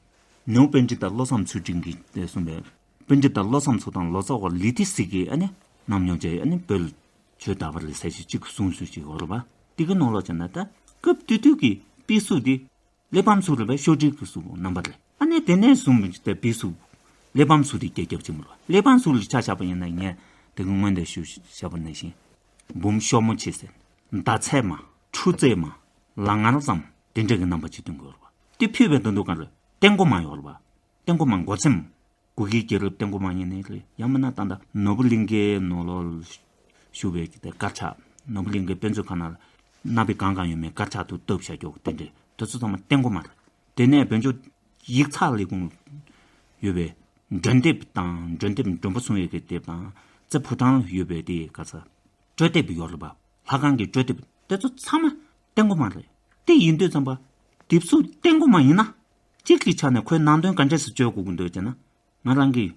ནེའུ་པཎྜི་ཏ་བློ་བཟང་ཚུལ་ཁྲིམས་ཀྱིས་གསུངས་པའི། པཎྜི་ཏ་བློ་བཟང་ཚུལ་དང་ལོ་ཙཱ་བ་ལི་ཏི་སི་ཀིས་ཨ་ནི། ནམ་ཉོ་བྱས་ཨ་ནི་བོད་ལ་ཆོས་དར་བ་རེད་ཟེར་ཞིག་གཅིག་གསུངས་སྲོལ་ཞིག་ཡོད་རེད་པ། དེ་གི་ནང་ལོགས་བྱས་ན་ད་སྐབས་དེ་དུས་ཀྱི་དཔེ་གཟུགས་དེ། གླེགས་བམ་ཟུར་རེད་པས་ཤོག་དྲིལ་གྱི་ཟུར་རྣམ་པ་རེད། ཨ་ནི་དེ་ནས་བཟུང་བའི་དེ་བི་ཟུར། གླེགས་བམ་ཟུར་དེ་རྒྱ་ཁྱབ་ཆེན་པོ་རེད། གླེགས་བམ་ཟུར་ལ་ཆ་བཞག་པ་ཡིན་ན་ངས་དེ་གི་སྔོན་དེ་ཞུ་བཞག་པ་ནང་བཞིན། འབུམ་ཤོག་མོ་ཆེ་ཟེར། ཟླ་ཚེས་མ། ཆུ་ཚོད་མ། ལག་ངར་ཙམ། དེ་འདྲ་གི་རྣམ་པ་ཅིག་སྟོན་གྱི་ཡོད་རེད་པ། དེ་ཕུད་པའི་དོན་དུ་གང་རེད། སྟེང་སྒོ་མང་ཡོད་རེད་པ། སྟེང་སྒོ་མང་སྒོ་ཚེམ། གུ་གེའི་རྒྱལ་རབས་སྟེང་སྒོ་མང་ཡིན་ནའི་རེད། ཡང་མིན་ན་ད་ལྟ་ནོར་བུ་གླིང་ཁའི་ནང་ལོགས་བཞུགས་པའི་དེ་དཀར་ཆག་ནོར་བུ་གླིང་ཁའི་དཔེ་མཛོད་ཁང་ནང་ལ་གནའ་བོའི་གང་གང་ཡོད་མེད་དཀར་ཆག་ཏུ་བཏབ་བཞག་རྒྱུ་དེ་འདྲས་དེ་ཚོ་ཚང་མ་སྟེང་སྒོ་མང་རེད། དེ་ནས་བོད་ལྗོངས་ཡིག་ཚགས་ལས་ཁུངས་ཡོད་པའི་མགྲོན་དེབ་དང་མགྲོན་དེབ་མགྲོན་པོ་གསུང་ཡས་ཀྱི་དེབ་དང་རྩེ་ཕོ་བྲང་ཡོད་པའི་དེ་ག་ས་སྤྲོ་དེབ་ཡོད་རེད་པ། ལྷ་ཁང་གི་སྤྲོ་དེབ་དེ་ཚོ་ཚང་མ་སྟེང་སྒོ་མང་རེད། དེ་ཡིན་དུས་ཙམ་པ་དེབ་གཟུགས་སྟེང་སྒོ་མང་ཡིན་ན་སྤྱིར་གྱི་ཆ་ནས་ཁོའི་ནང་དོན་ག་འདྲས་སེ་བཅོས་དགོས་ཀྱི་འདུག་ཅེ་ན། ང་རང་གིས་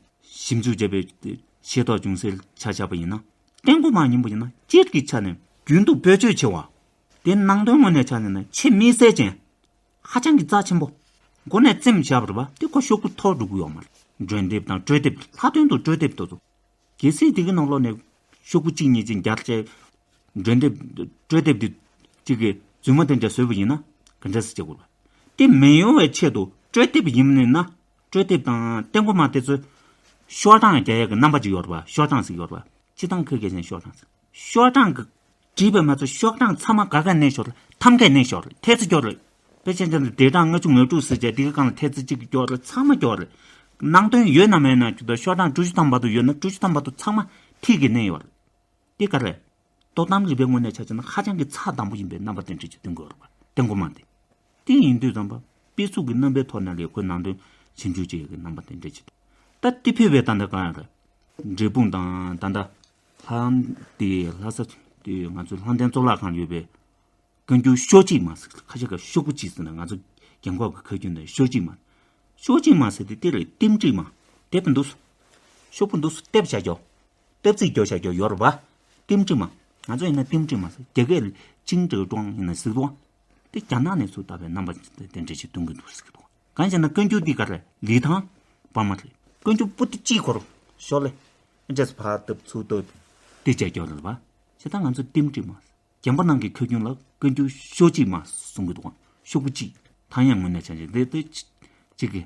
ཞིབ་འཇུག་བྱས་པའི་ཤེས་རྟོགས་བྱུང་གསལ་ཆ་བཞག་པ་ཡིན་ན། སྟེང་སྒོ་མང་ཡིན་པ་ཡིན་ན་སྤྱིར་གྱི་ཆ་ནས་རྒྱུན་དུ་བེད་སྤྱོད་ཆེ་བ། དེ་ནང་དོན་ངོས་ནས་ཆ་ནས་ན་ཆེས་དམིགས་བསལ་ཅན། ཧ་ཅང་གི་རྩ་ཆེན་པོ། མགོ་ནས་བཙེམས་བཞག་པ་རེད་པ། དེ་ཁོ་ཤོག་བུ་མཐོ་འགྲོ་གི་ཡོད་མ་རེད། མགྲོན་དེབ་དང་སྤྲོ་དེབ་ལྷག་དོན་དུ་སྤྲོ་དེབ་དེ་ཚོ། གལ་སྲིད་དེ་གི་ནང་ལོགས་ནས་ཤོག་བུ་གཅིག་གཉིས་ཅིག་རྒྱག་བྱས། མགྲོན་དེབ་སྤྲོ་དེབ་དེ་གཅིག་གི་རྫུན་མ་དེ་འདྲ་བཟོས་པ་ཡིན་ན་ག་འདྲ་སེ་བྱེད་དགོས་པ། དེ་མི་ཡོང་བའི་ཆེད་དུ་སྤྲོ་དེབ་ཡིན་ནི་ན་སྤྲོ་དེབ་དང་སྟེང་སྒོ་མང་དེ་ཚོ་ཤོག་གྲངས་རྒྱག་ཡས་ཀྱི་རྣམ་པ་ཅིག་ཡོད་རེད་པ། ཤོག་གྲངས་ཟིག་ཡོད་རེད་པ། སྤྱིར་བཏང་ཁ་སྐད་ཅན་ཤོག་གྲངས་ཟིག་ཤོག་གྲངས་ཀྱི་བྲིས་པ་མ་ཚད་ཤོག་གྲངས་ཚང་མ་ག་ག་ནས་ཤོར་རེད། ཐམ་ག་ནས་ཤོར་རེད། ཐེལ་ཙེ་སྐྱོར་རེད། དཔེ་ཆ་ཅན་དུ་དེ་གྲངས་ལྔ་བཅུ་ང་དྲུག་ཟེར་བྱས་དེ་གི་སྒང་ལ་ཐེལ་ཙེ་གཅིག་གིས་སྐྱོར་རེད། ཚང་མ་སྐྱོར་རེད། ནང་དོན་ཡོད་ན་མེད་ན་ཅིག་དང་ཤོག་གྲངས་དྲུག་ཅུ་ཐམ་བར་དུ་ཡོད་ན་དྲུག་ཅུ་ཐམ་བར་དུ་ཚང་མ་ཐིག་གིས་མནན་ཡོད་རེད། དེ་ག་རེད། དོ་དམ་རིག་པའི་ངོས་ནས་ཆ་བཞག་ན་ཧ་ཅང་གི་ཚགས་དམ་པོ་ཡིན་པའི་རྣམ་པ་དེ་འདྲ་ཅིག་སྟོན་གྱི་ཡོད་རེད་པ། སྟེང་སྒོ་མང་དེ། དེ་ཡིན་དུས་ཙམ་པ་དཔེ་གཟུགས་ཀྱི་རྣམ་པའི་ཐོག་ནས་ལས་ཁོའི་ནང་དོན་ཞིབ་འཇུག་བྱེད་ཡག་གི་རྣམ་པ་དེ་འདྲ་ཅིག་འདུག་ད་དེ་ཕུད་པའི་ད་ལྟ་གང་ཡང་རེད། འབྲས་སྤུངས་དང་ད་ལྟ་ལྷ་དེ་ལྷ་ས་དེ་ང་ཚོའི་ལྷ་ལྡན་གཙུག་ལག་ཁང་ཡོད་པའི་བཀའ་འགྱུར་ཤོག་གཅིག་མ་ཟེར། ཁ་ཤས་ཀྱིས་ཤོག་བུ་གཅིག་ཟེར་ན་ང་ཚོ་རྒན་འཁོགས་ཀྱི་ཁ་རྒྱུན་ནས་ཤོག་གཅིག་མ། ཤོག་གཅིག་མ་ཟེར་དེ་དེ་རེད། ལྟེབ་བྲིས་མ། དེབ་འདུག་ཤོག་བུ་འདུག་སེ་ལྟེབ་བྱ་རྒྱོ། ལྟེབ་རྩིག་རྒྱོ་བྱ་རྒྱོ་ཡོད་རེད་པ། ལྟེབ་བྲིས་མ། ང་ཚོ་ཡིན་ན་ལྟེབ་བྲིས་མ་ཟེར། རྒྱ་སྐད་ལ་ཅིང་ཀྲེ་ཀྲོང་ཡིན་ན་ཟེར་གི་འདུག་དེ་རྒྱ་ནག་ནས་ཚུར་བཏགས་པའི་རྣམ་པ་དེ་འདྲ་ཞིག་སྟོན་གྱི་འདུག་ཟེར་གི་འདུག་གང་ཡིན་ཟེར་ན་བཀའ་འགྱུར་འདི་ག་རེ་ལི་ཐང་པར་མ་རེད། བཀའ་འགྱུར་པོ་ཏི་གཅིག་ཁོ་རང་ཤོག་ལེ། འདྲས་ཕར་བཏབ་ཚུར་བཏབ། དེ་བྱ་རྒྱོ་རེད་པ། བྱས་ཙང་ང་ཚོ་ལྟེབ་བྲིས་མ། རྒན་པོ་རྣམས་ཀྱི་ཁ་རྒྱུན་ལ་བཀའ་འགྱུར་ཤོག་གཅིག་མ་གསུང་གི་འདུག་ཤོག་གུ་གཅིག་ཐ་སྙད་ངོས་ནས་ཆ་འཇོག་འདི་ལྟ་ཅིག་གི་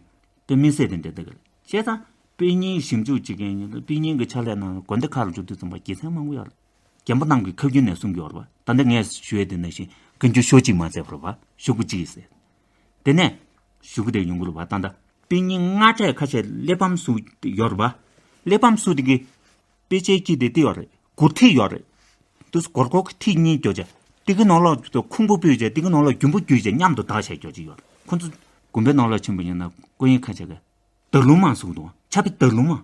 དཔེ་མི་སྲིད་དེ་འདྲ་འདུག་གི། བྱས་ཙང་དཔེ་རྙིང་ཞིབ་འཇུག་བྱེད་མཁན་ཡིན་ན་དཔེ་རྙིང་གི་ཕྱག་ལས་གནང་དགོན་སྡེ་ཁག་ལ་འཇུག་དུས་ཙམ་པ་དགེ་མཚན་མང་པོ་ཡོད་རེད། རྒན་པོ་རྣམས་ཀྱི་ཁ་རྒྱུན་ནས་གསུང་གི་ཡོད་རེད་པ། ད་ལྟ་ངས་ཞུ་ཡས་དེ་ནང་བཞིན་བཀའ་འགྱུར་ཤོག་གཅིག་མ་ཟེར་བ་རེད་པ། ཤོག་གུ་གཅིག་ཟེར། དེ་ནས་ཞུ་གི་དེ་ཡོང་གི་རེད་པ། ད་ལྟ་དཔེ་རྙིང་སྔ་གྲས་ཁ་ཤས་གླེགས་བམ་ཟུར་ཡོད་རེད་པ། གླེགས་བམ་ཟུར་དེ་གི་དཔེ་ཆའི་དཀྱིལ་དེ་ཏི་ཡོད་རེད། སྒོར་ཐིག་ཡོད་རེད། དུས་སྒོར་སྒོར་གྱི་ཐིག་གཉིས་སྐྱོར་བྱས། དེ་གི་ནང་ལོགས་ཁུང་བུ་ཕུད་བྱས་དེ་གི་ནང་ལོགས་རྒྱུན་པོ་བརྒྱུས་བྱས་མཉམ་དུ་བདག་བྱས་སྐྱོར་གྱི་ཡོད་རེད། ཁོ་ཚོ་དགོན་པའི་ནང་ལོགས་ཕྱིན་པ་ཡིན་ན་སྐུ་ཡོན་ཁ་ཤས་ཀྱིས་དར་ལུང་མ་གསུངས་འདུག་ཆབ་པའི་དར་ལུང་མ།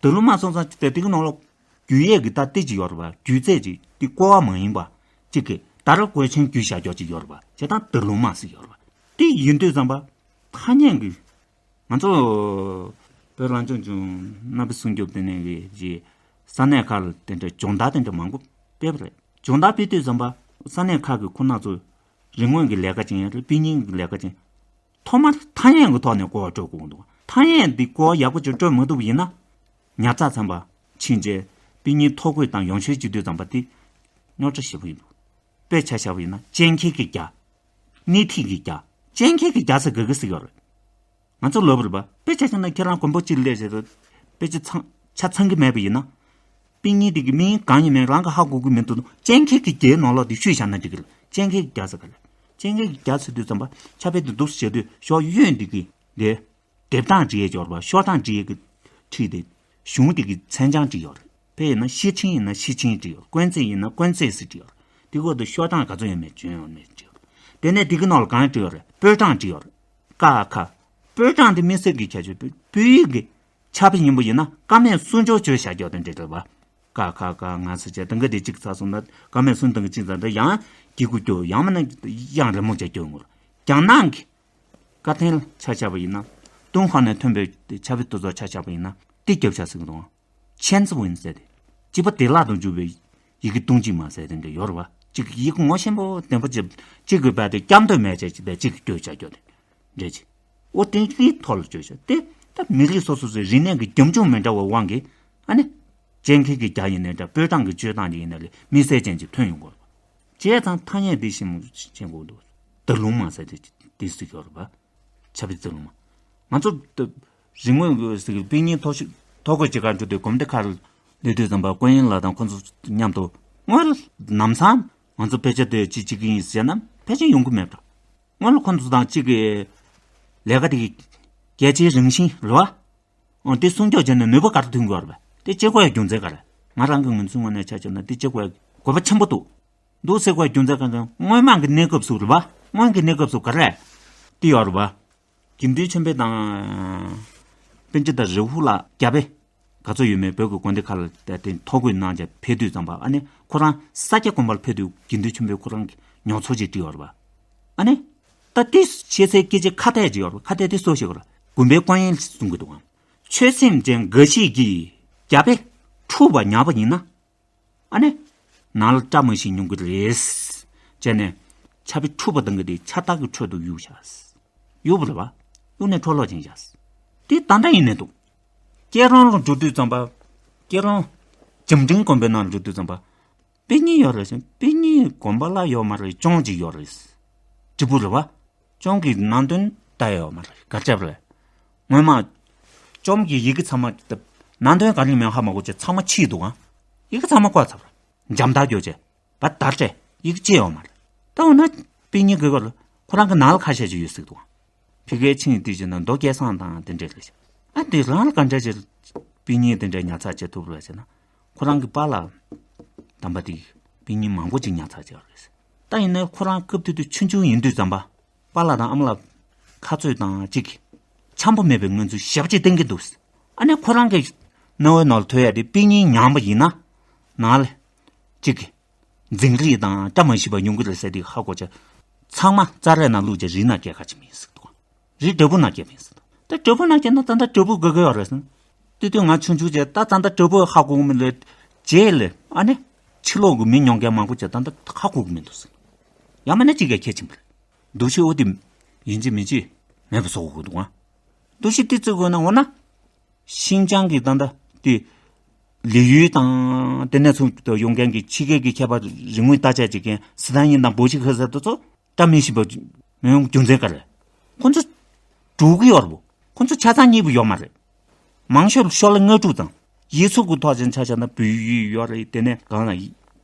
དར་ལུང་མ་སོང་ཙང་དེ་དེ་གི་ནང་ལོགས་བརྒྱུད་ཡས་ཀྱི་ད་ལྟ་ཅིག་ཡོད་རེད་པ། བརྒྱུད་ཚད་ཅིག་དེ་བཀོལ་བ་མ་ཡིན་པ་ཅིག་གི་དར་བཀོལ་ཆེན་བརྒྱུད་བཞག་སྐྱོར་ཅིག་ཡོད་རེད་པ། བྱས་ཙང་དར་ལུང་མ་ཟེར་ཡོད་རེད་པ། དེ་ཡིན་དུས་ཙམ་པ་ཐ་སྙད་ཀྱི། ང་ཚོ་བོད་རང་སྐྱོང་ལྗོངས་གནའ་བོའི་སྲུང་སྐྱོབ་ལྟེ་གནས་ཀྱི་ས་གནས་ཁག་ལ་དེ་འདྲ་སྦྱོང་བརྡར་དེ་འདྲ་མང་པོ་སྤེལ་བ་རེད། སྦྱོང་བརྡར་སྤེལ་དུས་ཙམ་པ་ས་གནས་ཁག་གི་ཁོ་ན་ཚོ་རིག་དངོས་ཀྱི་ལས་ཀ་ཅན་རེད། དཔེ་རྙིང་གི་ལས་ཀ་ཅན། ཐོག་མར་ཐ་སྙད་ཀྱི་ཐོག་ནས་བཀོལ་བ་སྤྲོད་དགོས་འདུག་ཐ་སྙད་འདི་བཀོལ་བ་ཡག་པོ་ཅིག་སྤྲོད་མ་ཐུབ་པ་ཡིན་ན། ཉར་ཚགས་ཚན་པ་ཕྱིན་རྗེས་དཔེ་རྙིང་ཐོ་འགོད་དང་ཡོངས་བཤེར་བྱེད་དུས་ཙམ་པ་དེ་རྙོག་དྲ་ཞེ་པོ་ཡིན་འདུག་དཔེ་ཆ་བཞག་པ་ཡིན་ན་གཅན་གཟན་གྱི་རྒྱ། སྣེ་ཐིག་གི་རྒྱ། གཅན་གཟན་གྱི་རྒྱ་ཟེར་ག་གི་ཟེར་གྱི་ཡོད་རེད། ང་ཚོ་ལབ་རེད་པ། དཔེ་ཆ་བཞག་ན་ཁྱེད་རང་དགོན་པ་གཅིག་སླེབས་བྱས་ཏེ་དཔེ་ཆ་ཚང་ཆ་ཚང་གི་མེད་པ་ཡིན་ན། དཔེ་རྙིང་དེ་གི་མིང་གང་ཡིན་མིན་རང་གིས་ཧ་གོ་གི་མི་འདུག་གཅན་གཟན་གྱི་རྒྱའི་ནང་ལོགས་དེ་བཤུས་བཞག་ན་འགྲིག་གི་རེད། གཅན་གཟན་གྱི་རྒྱ་ཟེར་ག་རེད། གཅན་གཟན་གྱི་རྒྱ་ཟེར་དུས་ཙམ་པ་ཕྱག་དཔེ་དེ་འདུག་བྱེད་དུས་ཤོག་གཡོན་དེ་གི་དེ། དེབ་གདངས་བྲིས་ཡས་ཡོད་རེད་པ། ཤོག་གྲངས་བྲིས་ཡས་ཀྱི་ཁྲིད་དེ། གཞུང་དེ་གི་མཚན་བྱང་བྲིས་ཡོད་རེད། དཔེ་ཡིན་ན་ཤེར་ཕྱིན་ཡིན་ན་ཤེར་ཕྱིན་བྲིས་ཡོད་རེད། དཀོན་བརྩེགས་ཡིན་ན་དཀོན་བརྩེགས་ཟེར་བྲིས་ཡོད་རེད། དེ་གོ་དུ་ཤོག་གྲངས་ག་ཚོད་ཡོད་མེད་བྱོན་ཡོད་མེད་བྲིས་ཡོད་རེད། དེ་ནས་དེ་གི་ནང་ལ་གང་བྲིས་ཡོད་རེད། པོད་གྲངས་བྲིས་ཡོད་རེད། ཀ་ཁ། པོད་གྲངས་དེ་དམིགས་བསལ་གྱི་ཁྱད་ཆོས་བོད་ཡིག་གི་ཕྱག་དཔེ་ཡིན་པ་ཡིན་ན་ཀ་མད་སུམ་ཅུ་བྱས་བཞག་རྒྱུ་དེ་འདྲ་རེད་པ། ཀ་ཁ་ག་ང་ས་བྱས་དང་ག་དེ་གཅིག་ཚར་སོང་ན་ཀ་མད་སུམ་དང་གཅིག་ཚར་ད་ཡང་གི་གུ་སྐྱོ་ཡང་མིན་ན་དབྱངས་རི་མོ་བྱས་སྐྱོ་ངོ་། རྒྱ་ནག་གི་ཀ་ཐེན་ཆ་བཞག་པ་ཡིན་ན། ཏུན་ཧོང་ནས་ཐོན་པའི་ཕྱག་དཔེ་དེ་ཚོ་ཆ་བཞག་པ་ཡིན་ན་ཏི་རྒྱབ་ཆ་ཟེར་གི་འདུག་ཆན་ཙི་ཝུན་ཟེར་ཏེ། གཅིག་པ་བདེ་བླག་ཏུ་འཇུག་པའི་ཡི་གེ་སྟོང་གཅིག་མ་ཟེར་དེ་འདྲ་ཡོད་རེད་པ། གཅིག་གི་ཡི་གེ་ངོ་ཤེས་པོ་བདེན་པ་ཅིག་གཅིག་གི་བར་དུ་སྐྱབས་འདོད་མེད་ཅེས་ཅིག་དེ་གཅིག་གི་སྐྱོ་བྱ་སྐྱོ་དེ་འདྲ་ཅིག་འོ་དེ་འདྲའི་ཐོག་ལ་སྐྱོ་བྱ་དེ་ད་མི་རིགས་སོ་སོ་སོའི་རིག་གནས་ཀྱི་རྒྱབ་ལྗོངས་མི་འདྲ་བའི་དབང་གིས་ཨ་ནི། གཅན་གཟན་གྱི་རྒྱ་ཡིན་ནའི་འདྲ་པོད་གྲངས་ཀྱི་སྤྱོད་སྟངས་ཡིན་ནའི་ལས་དམིགས་བསལ་ཅན་ཅིག་ཐོན་ཡོང་གི་རེད་པ། བྱས་ཙང་ཐ་སྙད་འདི་ཞིབ་མོ་བྱེད་དགོས་འདུག་རྫི་ལུང་མ་ཟེར་ཏེ་དེ་ཟེར་གྱི་ཡོད་རེད་པ། ཆབ་ཡིན་རྫི་ལུང་མ། ང་ཚོ་ད་རིག་དངོས་ཀྱི་ཟེར་གྱི་དཔེ་རྙིང་ཐོ་ཤོ་ཐོ་འགོད་བྱེད་གར་འགྲོ་དུས་དགོན་སྡེ་ཁག་ལ་སླེབས་དུས་ཙམ་པ་དཀོན་ཡིན་ལགས་དང་ཁོང་ཚོ་མཉམ་དུ་སྔོན་ལ་ལམ་སང་ང་ཚོ་དཔེ་ཆ་དེ་ཅི་བྱེད་ཀྱི་ཡིན་ཟེར་ན་ཕལ་ཆེར་ཡོང་གི་མེད་པ། སྔོན་ལ་ཁོང་ཚོ་དང་གཅིག་གི་ལས་ཀ་དེ་གལ་ཆེའི་རང་བཞིན་རེད་པ། འོ་དེ་སྲུང་སྐྱོབ་བྱས་ན་ནུས་པ་ག་རེ་ཐོན་གྱི་ཡོད་རེད་པ། དེ་བྱེད་དགོས་ཡ་རྒྱུ་མཚན་ག་རེ། ང་རང་གི་ངོས་འཛིན་ངོས་ནས་ཆ་བཞག་ན་དེ་བྱེད་དགོས་ཡ་དགོས་པ་ཆེན་པོ་འདུག་འདུག་ཟེར་དགོས་རྒྱུ་མཚན་གང་དང་སྔོན་མ་གི་གནས་སྐབས་སུ་རེད་པ། སྔོན་གྱི་གནས་སྐབས་སུ་ག་རེ་དེ་ཡོད་རེད་པ། དགེ་འདུན་ཆོས་འཕེལ་དང་། པཎ་ཆེན་དང་རི་བོ་ལ་རྒྱ་དཔེ་ག་ཚོད་ཡོད་མེད་བོད་ཀྱི་དགོན་སྡེ་ཁག་ལ་བལྟས་ཏེ་ཐོ་འགོད་གནང་བྱས་ཕེབས་དུས་ཙམ་པ་ཨ་ནི་ཁོ་རང་ས་སྐྱ་དགོན་པར་ཕེབས་དུས་དགེ་འདུན་ཆོས་འཕེལ་ཁོ་རང་གི་མྱོང་ཚོར་ཅིག་བྲིས་ཡོད་རེད་པ། ཨ་ནི། ད་དེ་ཤེས་སའི་སྐད་ཆ་ཁ་གཏད་ཅིག་ཡོད་རེད་པ། ཁ་གཏད་དེ་སུས་བཤད་ཀྱི་རེད། དགོན་པའི་དཀོན་གཡོག་གསུང་གི་འདུག་ཨང་། ཆོས་སེམས་ཅན་འགའ་ཞིག་གིས་རྒྱ་དཔེ་འཁྲུགས་པ་ཉར་བ་ཡིན་ན། ཨ་ནི། ནང་ལ་བཀྲ་མ་ཤིས་མྱོང་གི་རེད། བྱས་ནས། ཆར་པའི་འཁྲུག་པ་དང་གི་དེ་ཆར་ཐག་གི་ཁྲོད་དུ་གཡུགས་བཞག་གཡུགས་པ་རེད་པ། གཡུགས་ནས་འཕྲོ་ལོག་ཕྱིན་བཞག་དེ་ད་ལྟ་ཡིན་ནས་འདུག་སྐྱེ་རོང་ལ་འགྲོ་དུས་ཙམ་པ། སྐྱེ་རོང་། བྱམས་སྤྲིན་དགོན་པའི་ནང་ལ་འགྲོ་དུས་ཙམ་པ། དཔེ་རྙིང་ཡོད་རེད་ཟེར། དཔེ་རྙིང་དགོན་པ་ལ་ཡོད་མ་རེད། ཅོང་ཅིག་ཡོད་རེད། དྲིལ་བུ་རེད་པ། ཅོང་གི་ནང་དོན་ལྟ་ཡོད་མ་རེད། ག་རེ་བྱས་པ་རེད། སྔོན་མ། ཅོང་གི་ཡི་གེ་ཚང་མ། ནང་དོན་ག་རེ་མེད་ཧ་མ་གོ་བྱས་ཚང་མ་ཕྱིས་འདུག་ཨང་། ཡི་གེ་ཚང་མ་བཀོག་ཚར་བ་རེད། འཇམ་ཐག་གྱོ་བྱས། བ་དར་བྱས། ཡི་གེ་ཅི་ཡོད་མ་རེད། ད་འོ་ན། དཔེ་རྙིང་གི་སྐོར་ལ་ཁོ་རང་གི་ནང་ལ་ཁ་ཤས་ཅིག་ཡོད་ཟེར་འདུག་ཨང་། ཕ་གིར་ཕྱིན་དུས་ཅི་ན་མདོ་སྐལ་བཟང་དང་དེ་འདྲས་རེད། ཨ་དེ་རང་ལ་ག་འདྲ་ཅིག་དཔེ་རྙིང་དེ་འདྲས་ཉར་ཚགས་བྱེད་ཐུབ་རེད་ཟེར་ན། ཁོ་རང་གི་པཱ་ལགས་དམ་པ་དེས་དཔེ་རྙིང་མང་པོ་ཅིག་ཉར་ཚགས་བྱས་པ་རེད། ད་ཡིན་ནའི་ཁོ་རང་སྐབས་དེ་དུས་ཆུང་ཆུང་ཡིན་དུས་ཙམ་པ། པཱ་ལགས་དང་ཨ་མ་ལགས་ཁ་རྩོད་དང་གཅིག་འཆམ་པོ་མེད་པའི་ངང་ཚུལ་ཞེ་པོ་ཅིག་བསྟན་གྱི་འདུག་ཨ་ནི་ཁོ་རང་གི་རྣ་བའི་ནང་ལ་ཐོས་ཡ་དེ་དཔེ་རྙིང་ཉར་བ་ཡིན་ན། ནང་ལ་གཅིག་འཛིང་རེས་དང་བཀྲ་མ་ཤིས་པ་ཡོང་གི་རེད་ཟེར་དེ་ཧ་གོ་བྱས། ཚང་མ་ཙ་རས་ནང་བླུགས་བྱས་རི་ནང་བསྐྱལ་ག་ཅི་མིན་ཟེར་འདུག་རི་འབྲས་བུ་ནང་བསྐྱལ་མིན་ཟེར་འདུག་ད་འབྲས་བུ་ནང་བསྐྱལ་ན་ད་ལྟ་འབྲས་བུ་དགོས་ཀྱི་ཡོད་རེད་ཟེར། དེ་དུས་ང་ཆུང་ཆུང་བྱས་ད་ད་ལྟ་འབྲས་བུ་ཧ་གོ་གི་མི་འདུག་རྗེས་ལ་ཨ་ནི། ཕྱི་ལོགས་ཀྱི་མི་མྱོང་མཁན་མང་པོ་བྱས་ད་ལྟ་ཧ་གོ་གི་མི་འདུག་ཟེར། ཡང་མིན་ན་གཅིག་ག་གལ་ཆེན་པོ་རེད། འདུ་ཤེས་འོ་དེ། ཡིན་གཅིག་མིན་གཅིག་མེད་པ་བཟོ་དགོས་ཀྱི་འདུག་ཨ། འདུ་ཤེས་དེ་བརྩི་དགོས་ན་འོ་ན། ཤིན་ཅང་གི་ད་ལྟ་དེ། ལི་ཡུལ་དང་དེ་ནས་ཚུར་ཡོང་མཁན་གྱི་ཕྱི་རྒྱལ་གྱི་མཁས་པ་རིག་དངོས་བརྟག་དཔྱད་བྱེད་མཁན་སི་ཐན་ཡིན་དང་བོ་ཤི་ཁ་ཟེར་དེ་ཚོ་བཀྲ་མི་ཤིས་པ་མི་ཡོང་རྒྱུ་མཚན་ག་རེ། ཁོ་ཚོ་འགྲོ་གི་ཡོད་རེད་པོ། ཁོ་ཚོ་ཆ་ཚང་གཉིས་པོ་ཡོད་མ་རེད། མང་ཤོས་ཤོ་ལོ་ལྔ་དྲུག་ཙམ། ཡིག་གཟུགས་ཀྱི་ཐོག་ཅན་ཆ་བཞག་ན་བོད་ཡིག་ཡོད་རེད། དེ་ནས་གང་ལ་ཡིག་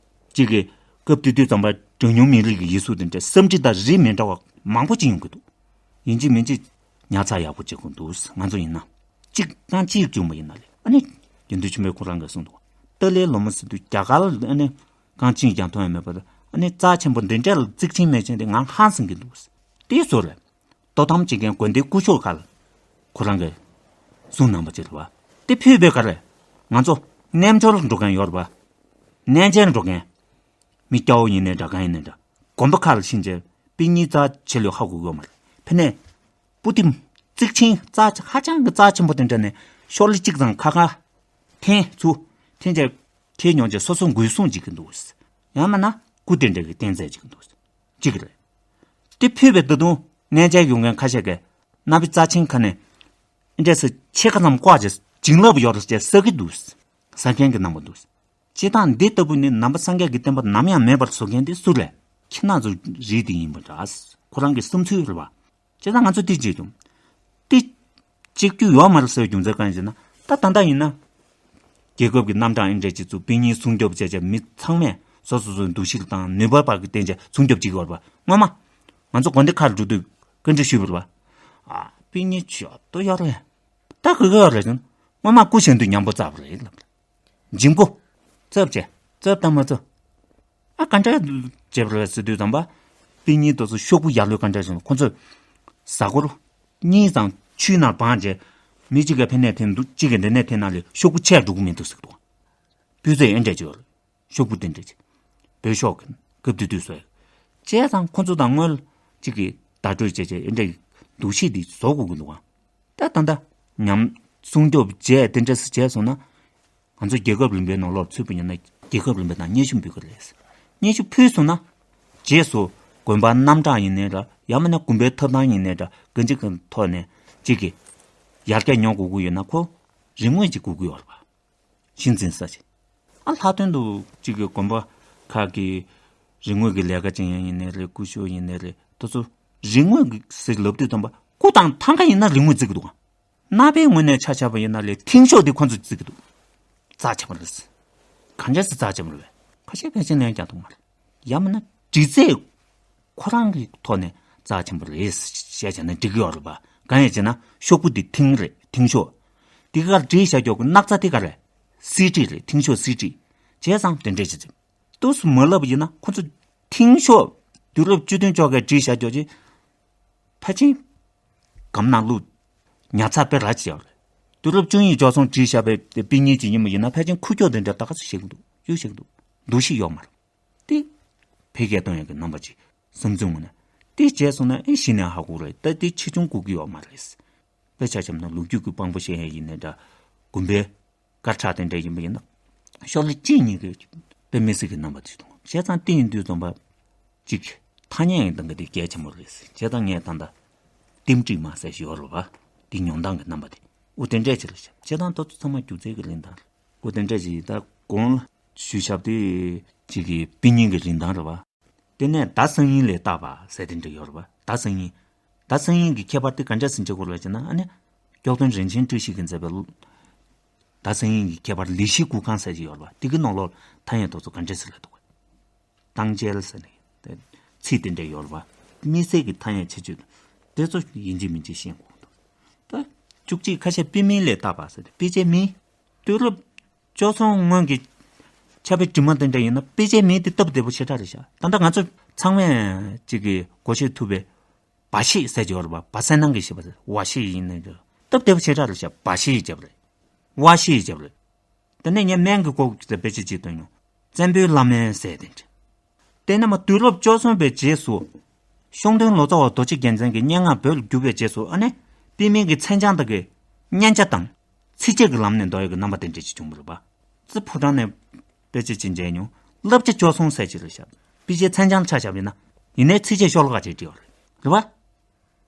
གཅིག་གི་སྐབས་དེ་དུས་ཙམ་པ་གྲངས་ཉུང་མི་རིགས་ཀྱི་ཡིག་གཟུགས་དེ་འདྲ་བསམ་འགྲིག་དང་རིགས་མི་འདྲ་བ་མང་པོ་ཅིག་ཡོང་གི་འདུག་ཡིན་གཅིག་མིན་གཅིག་ཉར་ཚགས་ཡག་པོ་བྱེད་དགོས་འདུག་ང་ཚོ་ཡིན་ན། གཅིག་རྐང་གཅིག་བྱུང་བ་ཡིན་ན་ལས་ཨ་ནི། དགེ་འདུན་ཆོས་འཕེལ་ཁོ་རང་གིས་གསུངས་འདུག་ཏཱ་ལའི་ལོ་མ་ཟེར་དུས་རྒྱ་གར་ལ་ཨ་ནི། རྐང་གཅིག་ཀྱང་མཐོང་ཡ་མེད་པར་ཨ་ནི་རྩ་ཆེན་པོ་འདི་འདྲ་ལ་གཙིགས་ཆེན་མེད་ཆེན་དེ་ང་ཧང་སང་གི་འདུག་དེ་ཚོ་ལ། དོ་དམ་བྱེད་མཁན་དགོན་སྡེའི་སྐུ་ཞབས་ཁག་ལ་ཁོ་རང་གིས་གསུངས་གནང་བ་ཅིག་རེད་པ། དེ་ཕུད་པའི་ཁར་ང་ཚོ་རྣལ་འབྱོར་འགྲོ་མཁན་ཡོད་རེད་པ། རྣལ་འབྱོར་འགྲོ་མཁན། མི་སྐྱ་བོ་ཡིན་ནའི་འདྲ་གང་ཡིན་ནའི་འདྲ། དགོན་པ་ཁག་ལ་ཕྱིན་བྱས་དཔེ་རྙིང་རྩ་ཆེ་ལོས་ཧ་གོ་གི་ཡོད་མ་རེད། ཕ་ནས་པོ་ཏི་གཙིགས་ཆེན་རྩ་ཧ་ཅང་གི་རྩ་ཆེན་པོ་དེ་འདྲ་ནས་ཤོ་ལོ་གཅིག་ཙམ་ཁ་ཁ་འཐེན་ཚུར་འཐེན་བྱས་ཁྱེར་མྱོང་བྱས་སོ་སོ་འགོད་སྲུང་བྱེད་ཀྱི་འདུག་ཡང་མིན་ན་སྐུ་དེ་འདྲ་གི་རྟེན་རྫས་བྱེད་ཀྱི་འདུག་གཅིག་རེད། དེ་ཕུད་པའི་ད་དུང་རྣལ་འབྱོར་ཡོང་མཁན་ཁ་ཤས་ཀྱིས་རྣམ་པའི་རྩ་ཆེན་ཁ་ནས་ཨེ་འདྲས་སེ་ཕྱེད་ཀ་ཙམ་བཀོག་བྱས་བྱིན་རླབས་ཡོད་རེད་ཅེས་ཟེར་གྱི་འདུག་ཟ་མཁན་གྱི་རྣམ་པ་འདུག་སྤྱིར་བཏང་འདི་ལྟ་བུ་ནི་ནང་པ་སངས་རྒྱས་ཀྱི་བསྟན་པ་ནམ་ཡང་མེད་པར་བཟོ་མཁན་དེ་སུ་རེད། ཁྱེད་རང་ཚོ་རིགས་དེ་ཡིན་པ་འདྲ། ཁོ་རང་གི་བསམ་ཚུལ་རེད་པ། བྱས་ཙང་ང་ཚོ་དེ་བྱེད་དུ། དེ་གཅིག་གྱུར་ཡོད་མ་རེད་ཟེར་བའི་རྒྱུ་མཚན་གང་ཡིན་ཟེར་ན། ད་ད་ལྟ་ཡིན་ན། རྒྱལ་ཁབ་ཀྱི་རྣམ་གྲངས་ཨེ་འདྲས་ཅིག་བཙུགས་དཔེ་རྙིང་སྲུང་སྐྱོབ་བྱས་བྱས་མི་ཚང་མས་སོ་སོ་སོའི་འདུ་ཤེས་དང་ནུས་པ་བར་གྱི་བརྟེན་བྱས་སྲུང་སྐྱོབ་བྱེད་ཀྱི་ཡོད་རེད་པ། སྔོན་མ། ང་ཚོ་དགོན་སྡེ་ཁག་ལ་འགྲོ་དུས་བཀའ་འདྲི་ཞུས་པ་རེད་པ། ཨ། དཔེ་རྙིང་ཆོག་ཏུ་ཡོད་རེད། ད་ག་ག་ཡོད་རེད་ཟེར་ན། སྔོན་མ་སྐུ་བཞེངས་དུས་ཉམས་པོ་ཙག་པ་རེད་ལབ་རེད། འཇིམ་སྐུ། རྩབ་བྱས། རྩབ་དང་མ་རྩབ། ཨ་ག་འདྲ་བྱས་པ་རེད་ཟེར་དུས་ཙམ་པ། དཔེ་རྙིང་དེ་ཚོ་ཤོག་བུ་ཡར་ལོས་ག་འདྲ་བྱུང་། ཁོ་ཚོས་གཟའ་འཁོར་གཉིས་ཙམ་ཆུའི་ནང་སྦངས་རྗེས་མི་གཅིག་གིས་ཕ་ནས་འཐེན་འདུག་གཅིག་གིས་འདི་ནས་འཐེན་ན་ལས་ཤོག་བུ་ཆད་འགྲོ་གི་མི་འདུག་ཟེར་འདུག་སྤུས་ཚད་ཨེ་འདྲ་ཅིག་ཡོད་རེད། ཤོག་བུ་དེ་འདྲ་ཅིག་བོད་ཤོག་གི་སྐབས་དེ་དུས་སུ། བྱས་ཙང་ཁོ་ཚོ་དང་སྔོན་གཅིག་གིས་བརྡ་སྤྲོད་བྱས་བྱས་ཨེ་འདྲ་འདུ་ཤེས་འདི་བཟོ་དགོས་ཀྱི་འདུག་ག་ད་ད་ལྟ་ཉམས་སྲུང་སྐྱོབ་བྱས་དེ་འདྲ་སེ་བྱས་སོང་ན། ང་ཚོ་རྒྱལ་ཁབ་རིམ་པའི་ནང་ལོགས་ཚུད་པ་ཡིན་ན་རྒྱལ་ཁབ་རིམ་པ་དང་སྙན་ཞུ་འབུལ་གི་རེད། སྙན་ཞུ་ཕུལ་སོང་ན། རྗེས་སུ་དགོན་པ་རྣམ་གྲངས་ཡིན་ནའི་འདྲ་ཡང་མིན་ན་དགོན་པའི་ཐོབ་ཐང་ཡིན་ནའི་འདྲ་གང་ཅིའི་ཐོག་ནས་གཅིག་གིས་ཡར་རྒྱས་ཡོང་དགོས་ཀྱི་ཡོད་ན་ཁོ་རིན་དངུལ་ཅིག་དགོས་ཀྱི་ཡོད་རེད་པ། གཞི་འཛིན་ས་ཅིག་ཨ་ལྷག་དོན་དུ་གཅིག་གི་དགོན་པ་ཁག་གི་རིན་དངུལ་གྱི་ལས་ཀ་བྱེད་མཁན་ཡིན་ནའི་རེད། སྐུ་ཞབས་ཡིན་ནའི་རེད། དེ་ཚོ་ རིག་དངོས་ཀྱི་ཟེར་ལབ་དུས་ཙམ་པ་སྐུ་དང་ཐང་ག་ཡིན་ན་རིག་དངོས་བརྩི་གི་འདུག་ག། གནའ་བོའི་ངོས་ནས་ཆ་བཞག་པ་ཡིན་ན་ལས་མཐིང་ཤོག་དེ་ཁོ་ཚོས་བརྩི་གི་འདུག། རྩ་ཆེན་པོ་རེད། གང་འདྲ་སེ་རྩ་ཆེན་པོ་རེད་པས། ཁ་ཤས་ཕལ་ཆེར་ལན་རྒྱག་ཐུབ་མ་རེད། ཡང་མིན་ན་འབྲི་རྩལ་ཁོ་རང་གི་ཐོག་ནས་རྩ་ཆེན་པོ་རེད་བཤད་བྱས་ན་འགྲིག་གི་ཡོད་རེད་པ། གང་ཡིན་ཟེར་ན་ཤོག་བུ་དེ་མཐིང་རེད། མཐིང་ཤོག། དེ་ག་བྲིས་བཞག་རྒྱུ་གི་སྣག་ཚ་དེ་ག་རེད། གསེར་བྲིས་རེད། མཐིང་ཤོག་གསེར་བྲིས། བྱས་ཙང་དེ་འདྲས་བྱེད་ཙམ། དུས་སུ་མ་ལབ་ཡིན་ན་ཁོ་ཚོ་མཐིང་ཤོག་དུས་རབས་བཅུ་བདུན་ཅོག་གས་བྲིས་བཞག་རྒྱུ་ཅིག་ཕལ་ཆེར་སྒམ་ནང་བླུགས། ཉར་ཚགས་དཔེ་ར་ཅིག་ཡོད་རེད། དུས་རབས་བཅུ་གཉིས་ཅོག་ཚོང་བྲིས་བཞག་པའི་དཔེ་རྙིང་ཅིག་ཡིན་པ་ཡིན་ན་ཕལ་ཆེར་ཁུག་ཀྱོག་དེ་འདྲ་ད་ག་ཚོད་ཤེས་ཀྱི་འདུག། ཡོད་ཤེས་ཀྱི་འདུག། འདུ་ཤེས་ཡོད་མ་རེད། དེ་འཕེལ་རྒྱས་གཏོང་ཡག་གི་རྣམ་པ་ཅིག་བསམ་ཚུལ་ངོས་ནས་དེ་བྱས་སོང་ན་ཨེ་གཞི་ནས་ཧ་གོ་རེད། ད་དེ་ཆེ་ཆུང་དགོས་ཀྱི་ཡོད་མ་རེད། དཔེ་ཆ་བཤམས་ན་ལོ་རྒྱུས་ཀྱི་དཔང་པོ་བཤད་ཡག་ཡིན་ནའི་འདྲ། དགོན་པའི་དཀར་ཆག་དེ་འདྲ་ཡིན་པ་ཡིན་ན་ཤོག་ལྷེ་གཅིག་གཉིས་ཀྱིས་དཔེ་མི་སྲིད་ཀྱི་རྣམ་པ་ཅིག་མཐོང་། བྱས་ཙང་དེ་ཡིན་དུས་ཙམ་པ་ཅིག་ཐ་སྙད་ཡིན་སྟངས་ཀྱི་དེ་གལ་ཆེན་པོ་རེད། བྱས་ཙང་ངས་ད་ལྟ་ལྟེམ་བྲིས་མ་ཟེར་ཞིག་ཡོད་རེད་པ། དེ་མྱོང་སྟངས་ཀྱི་རྣམ་པ་དེ་འོ་དེ་འདྲས་ཅིག་ལ་བཤད། བྱས་ཙང་ད་ཚོ་ཚང་མ་སྒྱུ་རྩལ་གྱི་རིན་ཐང་རེད། འོ་དེ་འདྲས་ཅིག་ད་གོང་ལ་ཞུས་བཞག་དེ་ཅིག་གི་དཔེ་རྙིང་གི་རིན་ཐང་རེད་པ། དེ་ནས་ཟླ་གསང་སྙིང་ལས་བཏགས་པ་ཟེར་དེ་འདྲ་ཡོད་རེད་པ། ཟླ་གསང་སྙིང་། ཟླ་གསང་སྙིང་གི་ཁྱད་པར་དེ་ག་འདྲ་ཟིན་བྱེད་དགོས་རེད་ཟེར་ན་ཨ་ནི། སྐྱོག་སྟོན་རིན་ཆེན་བཀྲ་ཤིས་ཀྱིས་མཛད་པའི་ཟླ་གསང་སྙིང་གི་ཁྱད་པར་ལི་ཤིའི་གུར་ཁང་ཟེར་གྱི་ཡོད་རེད་པ། དེ་གི་ནང་ལོགས་ཐ་སྙད་དེ་ཚོ་ག་འདྲ་ཟེར་ལབ་འདུག། གཏང་བྱེད་ཟེར་ནས་ཚིག་དེ་འདྲ་ཡོད་རེད་པ། དམིགས་བསལ་གྱི་ཐ་སྙད་ཁྱད་ཆོས་དེ་ཚོ་ཡིན་གཅིག་མིན་གཅིག་ཤེས་དགོས་འདུག། ད་བཅུ་གཅིག་ཁ་ཤས་དཔེ་མིང་ལས་བཏགས་པ་ཟེར་ཏེ་དཔེ་ཆའི་མིང་། དུས་རབས་བཅུ་གསུམ་སྔོན་གྱི་ཕྱག་དཔེ་བྲིས་མ་དེ་འདྲ་ཡིན་ན་དཔེ་ཆའི་མིང་དེ་སྟབས་བདེ་པོ་ཞེ་དྲག་རེད་ཤག། ད་ལྟ་ང་ཚོ་ཚང་མས་ཅིག་གིས་གོ་ཤེས་ཐུབ་པའི་བ་ཤེས་ཟེར་གྱི་ཡོད་རེད་པ། བ་སེར་ནང་གི་ཤེས་པ་ཟེར་བ་ཤེས་ཡིན་ནའི་རེད། སྟབས་བདེ་པོ་ཞེ་དྲག་རེད་ཤག། བ་ཤེས་བརྒྱབ་རེད། བ་ཤེས་བརྒྱབ་རེད། དེ་ནས་ངས་སྨན་གྱི་སྐོར་གྱི་དཔེ་ཆ་ཅིག་བཏོན་མྱོང་། བཙན་པོའི་བླ་སྨན་ཟེར་དེ་འདྲ། དེ་ནས་མ་དུས་རབས་བཅུ་གསུམ་པའི་རྗེས་སུ། ཤོང་སྟོན་ལོ་ཙཱ་བ་རྡོ་རྗེ་རྒྱལ་མཚན་གྱི་སྙན་ངག་བོད་ལ་བསྒྱུར་བའི་རྗེས་སུ་ཨ་ནི། དཔེ་མིང་གི་མཚན་བྱང་དག་གི་སྙན་ཆ་དང་། ཚིགས་བཅད་ཀྱི་ལམ་ནས་འདོགས་ཡག་གི་རྣམ་པ་དེ་འདྲ་ཅིག་བྱུང་བ་རེད་པ། རྩི་ཕོ་བྲང་ནས་དཔེ་ཆ་ཅིག་མཇལ་མྱོང་། བསླབ་བྱ་བཅུ་གསུམ་ཟེར་ཅིག་རེད་ཤག། དཔེ་ཆའི་མཚན་བྱང་ཆ་བཞག་པ་ཡིན་ན། ཡིན་ནའི་ཚིགས་བཅད་ཤོ་ལོ་ཀ་ཅིག་བྲིས་པ་རེད། རེད་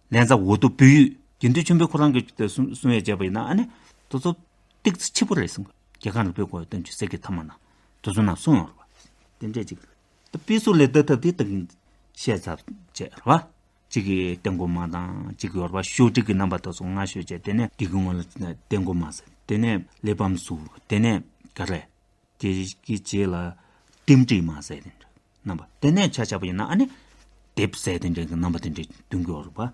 པ། ལན་ཚྭ་འུ་དུམ་བོད་ཡིག་དགེ་འདུན་ཆོས་འཕེལ་ཁོ་རང་གིས་གསུང་གསུང་ཡས་བྱས་པ་ཡིན་ན་ཨ་ནི། དེ་ཚོ་ཏོག་ཙམ་ཕྱི་པོ་རེད་གསུང་གི། རྒྱལ་ཁམས་རིག་པའི་སྒོ་ཡི་བསྟན་བཅོས་གསེར་གྱི་ཐ་མ་ན། དེ་ཚོ་ནང་གསུངས་ཡོད་རེད་པ། དེ་འདྲས་ཅིག་རེད། ད་དཔེ་གཟུགས་ལས་ལྟ་ཐབས་དེ་ད་གིན་བཤད་ཚར་བྱས་རེད་པ། གཅིག་གིས་སྟེང་སྒོ་མ་དང་གཅིག་གིས་ཡོད་རེད་པ། ཤོག་དྲིལ་གྱི་རྣམ་པ་དེ་ཚོ་སྔ་ཤོས་བྱས། དེ་ནས་དེ་གི་སྔོན་ལ་སྟེང་སྒོ་མ་ཟེར། དེ་ནས་གླེགས་བམ་གཟུགས། དེ་ནས་ག་རེ། དེ་གི་རྗེས་ལ་ལྟེམ་བྲིས་མ་ཟེར་དེ་འདྲ་རྣམ་པ། དེ་ནས་ཆ་བཞག་པ་ཡིན་ན་ཨ་ནི་དེབ་ཟེར་དེ་འདྲའི་རྣམ་པ་དེ་འདྲ་འདོན་གྱི་ཡོད་རེད་པ།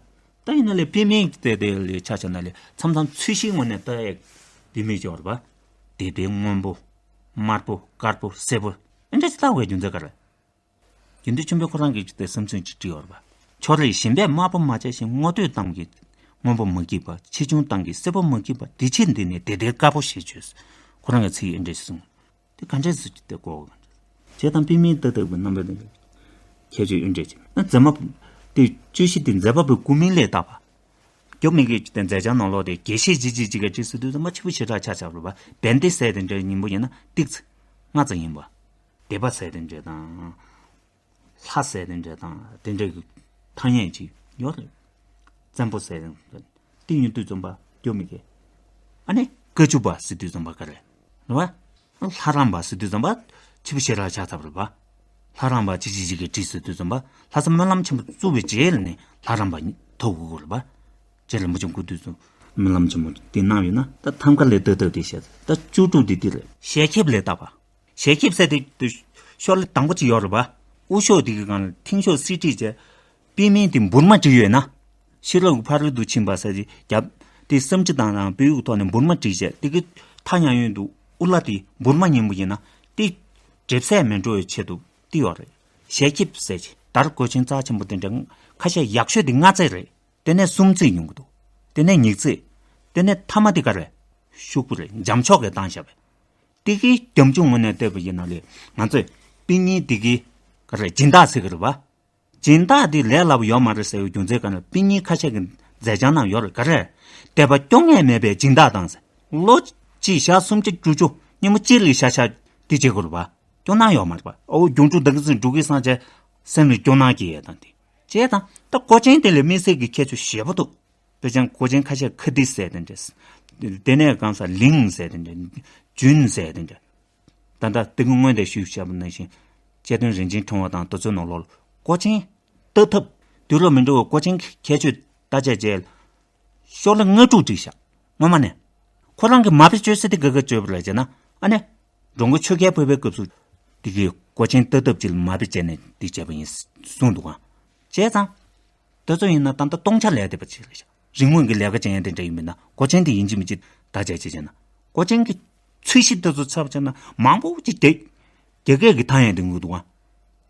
ད་ཡིན་ན་ལས་དཔེ་མིང་དེ་དེ་ལས་ཆ་བཞག་ན་ལས་མཚམས་མཚམས་ཚོས་གཞིའི་ངོས་ནས་ལྟ་ཡག་དེ་མིང་ཅིག་ཡོད་རེད་པ། དེ་དེ་སྔོན་པོ། དམར་པོ། དཀར་པོ། སེར་པོ། ཨེ་འདྲ་ཞིག་ལྟ་དགོས་རྒྱུ་མཚན་ག་རེ། དགེ་འདུན་ཆོས་འཕེལ་ཁོ་རང་གིས་ཅིག་དེ་བསམ་ཚུལ་ཅིག་བྲིས་ཡོད་རེད་པ། ཕྱོགས་རིས་གཞན་པས་དམར་པོ་མ་བྱས་ཤིང་། སྔོ་སྟོད་ཐང་གིས་སྔོན་པོ་མ་བགྱིས་པ། ཆེ་ཆུང་ཐང་གིས་སེར་པོ་མ་བགྱིས་པ། དེ་ཕྱིར་འདི་ནི་དེ་དེ་དཀར་པོ་ཞེས་བརྗོད། ཁོ་རང་གི་ཚིག་ཨེ་འདྲ་ཞིག་གསུངས། དེ་ག་འདྲས་སུ་ཅིག་དེ་གོ། བྱས་ཙང་དཔེ་མིང་ལྟ་ཐབས་ཀྱི་རྣམ་པ་དེ་ཁྱད་ཆོས་ཨེ་འདྲ་ཅིག་ན་མཛེས་མ་དེ་བཅུ་བཞི་དེ་མཛེས་པ་པོའི་སྐུ་མིང་ལས་བཏགས་པ། རྒྱབ་མི་གི་དེ་མཛད་བྱང་ནང་ལོགས་དེ་དགེ་བཤེས་ཅི་ཅི་ཅི་ག་བྲིས་སུ་དུས་ཙམ་པ་ཕྱི་པོ་ཞེ་དྲག་ཆགས་ཆགས་རེད་པ། བན་དེ་ཟེར་དེ་འདྲའི་མཉེན་པོ་ཡིན་ན་ཏིག་ཙི་ལྔ་ཙམ་ཡིན་པ། སྡེ་པ་ཟེར་དེ་འདྲ་དང་། ལྷ་ཟེར་དེ་འདྲ་དང་དེ་འདྲ་གི་ཐ་སྙད་ཅིག་ཡོད་རེད། བཙན་པོ་ཟེར་དེ་འདྲ་དེ་ཡིན་དུས་ཙམ་པ་རྒྱབ་མི་གི། ཨ་ནི་ཀ་ཅུ་པ་ཟེར་དུས་ཙམ་པ་ག་རེ་རེད་པ། ལྷ་རམས་པ་ཟེར་དུས་ཙམ་པ་ཕྱི་པོ་ཞེ་དྲག་ཆགས་ཚར་བ་རེད་པ། ལྷ་རམས་པ་ཅི་ཅི་ཅི་གིས་བྲིས་ཟེར་དུས་ཙམ་པ་ལྷ་ས་སྨོན་ལམ་ཆེན་པོ་བཙུགས་པའི་རྗེས་ལ་ནི་ལྷ་རམས་པ་ཐོབ་དགོས་ཀྱི་རེད་པ། རྗེ་རིན་པོ་ཆེ་སྐུ་དུས་སུ་སྨོན་ལམ་ཆེན་མོ་དེ་གནང་ཡོད་ན་ད་ཐམ་ཀ་ལས་ལྟ་ཐབས་དེ་བཤད། ད་བཅུ་དྲུག་དེ་འདི་རེད། ཞལ་ཁེབས་ལས་བཏགས་པ། ཞལ་ཁེབས་ཟེར་དེ་དེ་ཤོག་ལྷེ་དང་པོ་ཅིག་ཡོད་རེད་པ། དབུ་ཤོག་དེ་གི་སྒང་ལ་མཐིང་ཤོག་གསེར་བྲིས་བྱས། པི་མིང་དེ་འབུར་མ་བྲིས་ཡོད་ན། ཤེས་རབ་ཀྱི་ཕ་རོལ་ཏུ་ཕྱིན་པ་ཟེར་གྱི་རྒྱབ། དེ་བསམ་སྤྱི་དང་དང་བོད་ཡིག་ཐོག་ནས་འབུར་མ་བྲིས་བྱས་དེ་གི་ཐ་སྙད་ཡོད་འདུག། དབུ་བླ་དེ་འབུར་མ་མཉེན་པོ་ཡིན་ན་དེ་འགྲེབ་སྲས་མི་འགྲོ་བའི་ཆེད་དུ་དེ་ཡོད་རེད། ཞལ་ཁེབས་ཟེར་གྱི་དར་གོས་ཆེན་རྩ་ཆེན་པོ་དེ་འདྲ་ཁ་ཤས་ཡག་ཤོས་དེ་ལྔ་བརྩེགས་རེད། དེ་ནས་གསུམ་བརྩེགས་ཡོང་གི་འདུག། དེ་ནས་ཉིས་བརྩེགས། དེ་ནས་ཐ་མ་དེ་ག་རེད། ཤོག་བུ་རེད། འཇམ་ཕྱོགས་ཀྱིས་བཏང་བཞག་པས། དེ་གི་རྒྱབ་ལྗོངས་ངོས་ནས་བལྟས་པ་ཡིན་ན་ལས་ང་ཚོས་དཔེ་རྙིང་དེ་གི་ག་རེ་སྦྱིན་བདག་ཟེར་གི་རེད་པ། སྦྱིན་བདག་དེ་ལས་སླ་པོ་ཡོད་མ་རེད་ཟེར་བའི་རྒྱུ་མཚན་ག་ནས་དཔེ་རྙིང་ཁ་ཤས་ཀྱི་མཛད་བྱང་ནང་ཡོད་རེད། ག་རེ། དད་པ་སྐྱོ་ངལ་མེད་པའི་སྦྱིན་བདག་དང་ཟེར། ལོ་གཅིག་ཞག་སུམ་ཅུ་བཅུ་བཅུ་སྙིང་མོ་གཅིག་ལ་ཤ་ཤ་དེ་བྱེད་དགོས་རེད་པ། སྐྱོ་སྣང་ཡོད་མ་རེད་པ། ཨོ་སྒྱུ་འཕྲུལ་འདི་གི་ཚིག་འབྲུག་གི་སངས་རྒྱས་སེམས་ལ་སྐྱོ་སྣང་སྐྱེ་ཡས་དང་དེ། བྱས་དང་ད་གོས་ཆེན་དེ་ལས་དམིགས་བསལ་གྱི་ཁྱད་ཆོས་ཞེ་པོ་འདུག། དཔེ་ཆ་གོས་ཆེན་ཁ་ཤས་ཁ་བཏིག་ཟེར་དེ་འདྲས། དེ་ནས་གང་ཟག་ལིང་ཟེར་དེ་འདྲས། ཇུན་ཟེར་དེ་འདྲས། ད་ལྟ་དེ་གི་སྔོན་དེ་ཞུས་བཞག་པ་ནང་བཞིན་གཅེས་སྟོན་རིན་ཆེན་ཕྲེང་བ་དང་དེ་ཚོའི་ནང་ལོགས་ལ་གོས་ཆེན་ལྟ་ཐབས་ དུས་ལ་མི་འགྲོ་བའི་སྒོ་ཆེན་གྱི་ཁྱད་ཆོས་ལྟ་དཔྱད་བྱས། ཤོག་ལྷེ་ལྔ་དྲུག་བསྒྲིགས་ཤག་སྔོན་མ་ནས། ཁོ་རང་གིས་མ་དཔེ་བཅོས་ས་དེ་ག་ག་བཅོས་པ་རེད་ཅེ་ན། ཨ་ནི། འགྲོ་མགོན་ཆོས་རྒྱལ་འཕགས་པའི་སྐབས་སུ། དེ་གའི་སྒོ་ཆེན་ལྟ་ཐབས་ཅིག་ལ་མ་དཔེ་བྱས་ནས་འདི་བྱས་པ་ཡིན་གསུངས་འདུག་ག་བྱས་ཙང་། དེ་ཚོ་ཡིན་ན་ད་ལྟ་སྟོང་ཆ་ལས་འདས་པ་ཅིག་རེད་ཤག་རིག་དངོས་ཀྱི་ལས་ཀ་བྱེད་ཡ་དེ་འདྲ་ཡིན་མིན་ན་སྒོ་ཆེན་དེ་ཡིན་གཅིག་མིན་གཅིག་ད་བྱས་བྱས་བྱས་ན། སྒོ་ཆེན་གྱི་ཚོས་གཞི་དེ་ཚོ་ཚབ་བྱས་ན་མང་པོ་ཅིག་རྒྱ་རྒྱ་སྐད་ཀྱི་ཐ་སྙད་དེ་ངུ་འདུག་ག་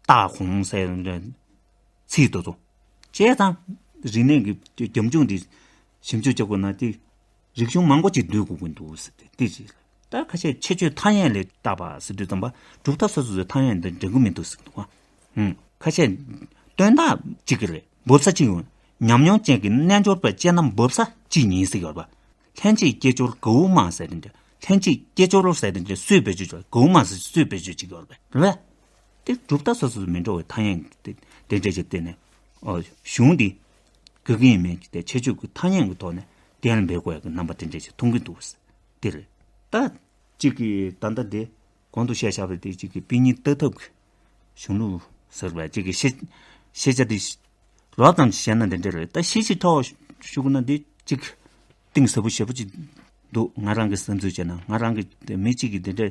སྟག་ཧོང་ཟེར་ཚིག་དེ་ཚོ། བྱས་ཙང་། རིག་གནས་ཀྱི་རྒྱབ་ལྗོངས་དེ་ཞིབ་འཇུག་བྱེད་དགོས་ན་དེ། རིག་གཞུང་མང་པོ་ཅིག་འདུས་དགོས་ཀྱི་འདུག་ཟེར་ཏེ་དེ་ཅིག་ད་ཁ་ཤས་ཁྱད་ཆོས་ཐ་སྙད་ལས་བཏགས་པ་ཟེར་དུས་ཙམ་པ་གྲུབ་མཐའ་སོ་སོ་སོའི་ཐ་སྙད་འདི་འགྲིག་གི་མི་འདུག་ཟེར་གི་འདུག་ག་ཧུམ། ཁ་ཤས་དོན་དག་གཅིག་གི་རེད། འབབ་ས་གཅིག་ཡོང་། ཉམས་མྱོང་ཅན་གྱི་རྣལ་འབྱོར་པ་ཅན་རྣམས་འབབ་ས་གཅིག་ཡིན་ཟེར་གི་ཡོད་རེད་པ། ལྷན་ཅིག་སྐྱེས་སྦྱོར་གའུ་མ་ཟེར་དེ་འདྲ། ལྷན་ཅིག་སྐྱེས་སྦྱོར་ཟེར་དེ་འདྲ་སུས་བེད་སྤྱོད་བྱས། གའུ་མ་ཟེར་སུས་བེད་སྤྱོད་བྱེད་ཀྱི་ཡོད་རེད་པ། རེད་པ། དེ་གྲུབ་མཐའ་སོ་སོ་མི་འདྲ་བའི་ཐ་སྙད་དེ་དེ་འདྲ་ཞིག་བསྟན་ནས། ཨོ། གཞུང་འདི། དགེ་རྒན་མིན་གྱི་དེ་ཁྱད་ཆོས་ཀྱི་ཐ་སྙད་ཀྱི་ཐོག་ནས་གཏན་ལ་འབེབས་དགོས་ཡག་གི་རྣམ་པ་དེ་འདྲ་ཞིག་མཐོང་གི་འདུག་དེ་རེད། ད། གཅིག་གིས་ད་ལྟ་དེ་གོང་དུ་བཤད་བཞག་པ་དེ་གཅིག་གིས་དཔེ་རྙིང་ལྟ་ཐབས་ཀྱི་གཞུང་ལུགས་ཟེར་བ་གཅིག་གིས་ཤེས་ཤེས་བྱ་དེ་ལོག་ཙམ་བཤད་ན་དེ་འདྲ་རེད། ད་ཤེས་བྱའི་ཐོག་ཞུགས་ན་དེ་གཅིག་གཏིང་ཟབ་པོ་ཞེ་པོ་ཅིག་འདུག་ང་རང་གི་བསམ་ཚུལ་བྱས་ན། ང་རང་གི་དེ་མི་གཅིག་གིས་དེ་འདྲ་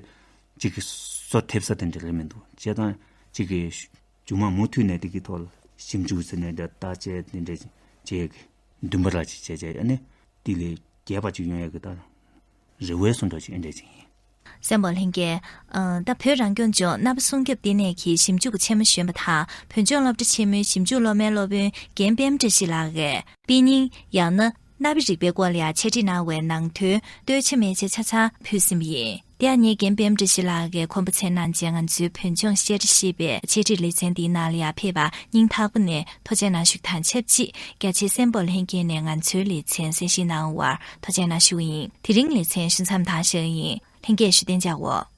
གཅིག་གིས་སོ་ཐེབས་ས་དེ་འདྲ་རེད་མི་འདུག་བྱས་ཙང་གཅིག་གིས་མཇུག་མ་མུ་མཐུད་ནས་དེ་གི་ཐོག་ལ་ཞིབ་འཇུག་ཟེར་ནས་འདྲ་བརྟག་དཔྱད་དེ་འདྲ་བྱས་ཀྱི་འདུན་པ་ར་ཅིག་བྱས་བྱས་ཨ་ནི་དེ་ལས་རྒྱས་པ་ཅིག་ཡོང་ཡག་གི་ད་རེ་བའི་སོ་འདྲ་ཅིག་ཨེ་འདྲ་ཅིག་ཡིན། སེམས་པ་ལྷན་རྒྱས། ཨ། ད་བོད་རང་སྐྱོང་ལྗོངས་རྣམ་པ་སྲུང་སྐྱོབ་ལྟེ་གནས་ཀྱི་ཞིབ་འཇུག་པ་ཆེན་མོ་གཞོན་པ་དང་བོད་ལྗོངས་སློབ་གྲྭ་ཆེན་མོའི་ཞིབ་འཇུག་སློབ་མའི་སློབ་དཔོན་རྒན་པད་མ་བཀྲ་ཤིས་ལགས་ཀྱིས་དཔེ་རྙིང་ཡང་ན་གནའ་བོའི་རིག་པའི་སྐོར་ལ་ཡང་འཆད་ཁྲིད་གནང་བའི་ནང་དོན་ལྟོས་ཆེ་མེད་ཆེ་ཆ་ཚང་ཕུལ་ཟིན་པ་ཡིན། དེ་ཡང་ངེད་རྒན་པད་མ་བཀྲ་ཤིས་ལགས་ཀྱིས་ཁོམ་པ་འཚོལ་གནང་རྗེས་ང་ཚོའི་བོད་ལྗོངས་བཤད་གྲྭ་ཞེས་པའི་འཆད་ཁྲིད་ལེ་ཚན་འདིའི་ནང་ལ་ཡང་ཕེབས་པར་སྙིང་ཐག་པ་ནས་ཐུགས་རྗེ་གནང་ཞུ་དང་ཆབས་ཅིག་རྒྱ་ཆེའི་སེམས་པ་ལྷན་རྒྱས་ནས་ང་ཚོའི་ལེ་ཚན་གསན་བཞེས་གནང་བར་ཐུགས་རྗེ་གནང་ཞུ་བ་ཡིན། དེ་རིང་ལེ་ཚན་ཞུ་མཚམས་དང་ཞག་ཡིན། ལྷན་རྒྱས་བཞུགས་གདན་འཇགས་འོག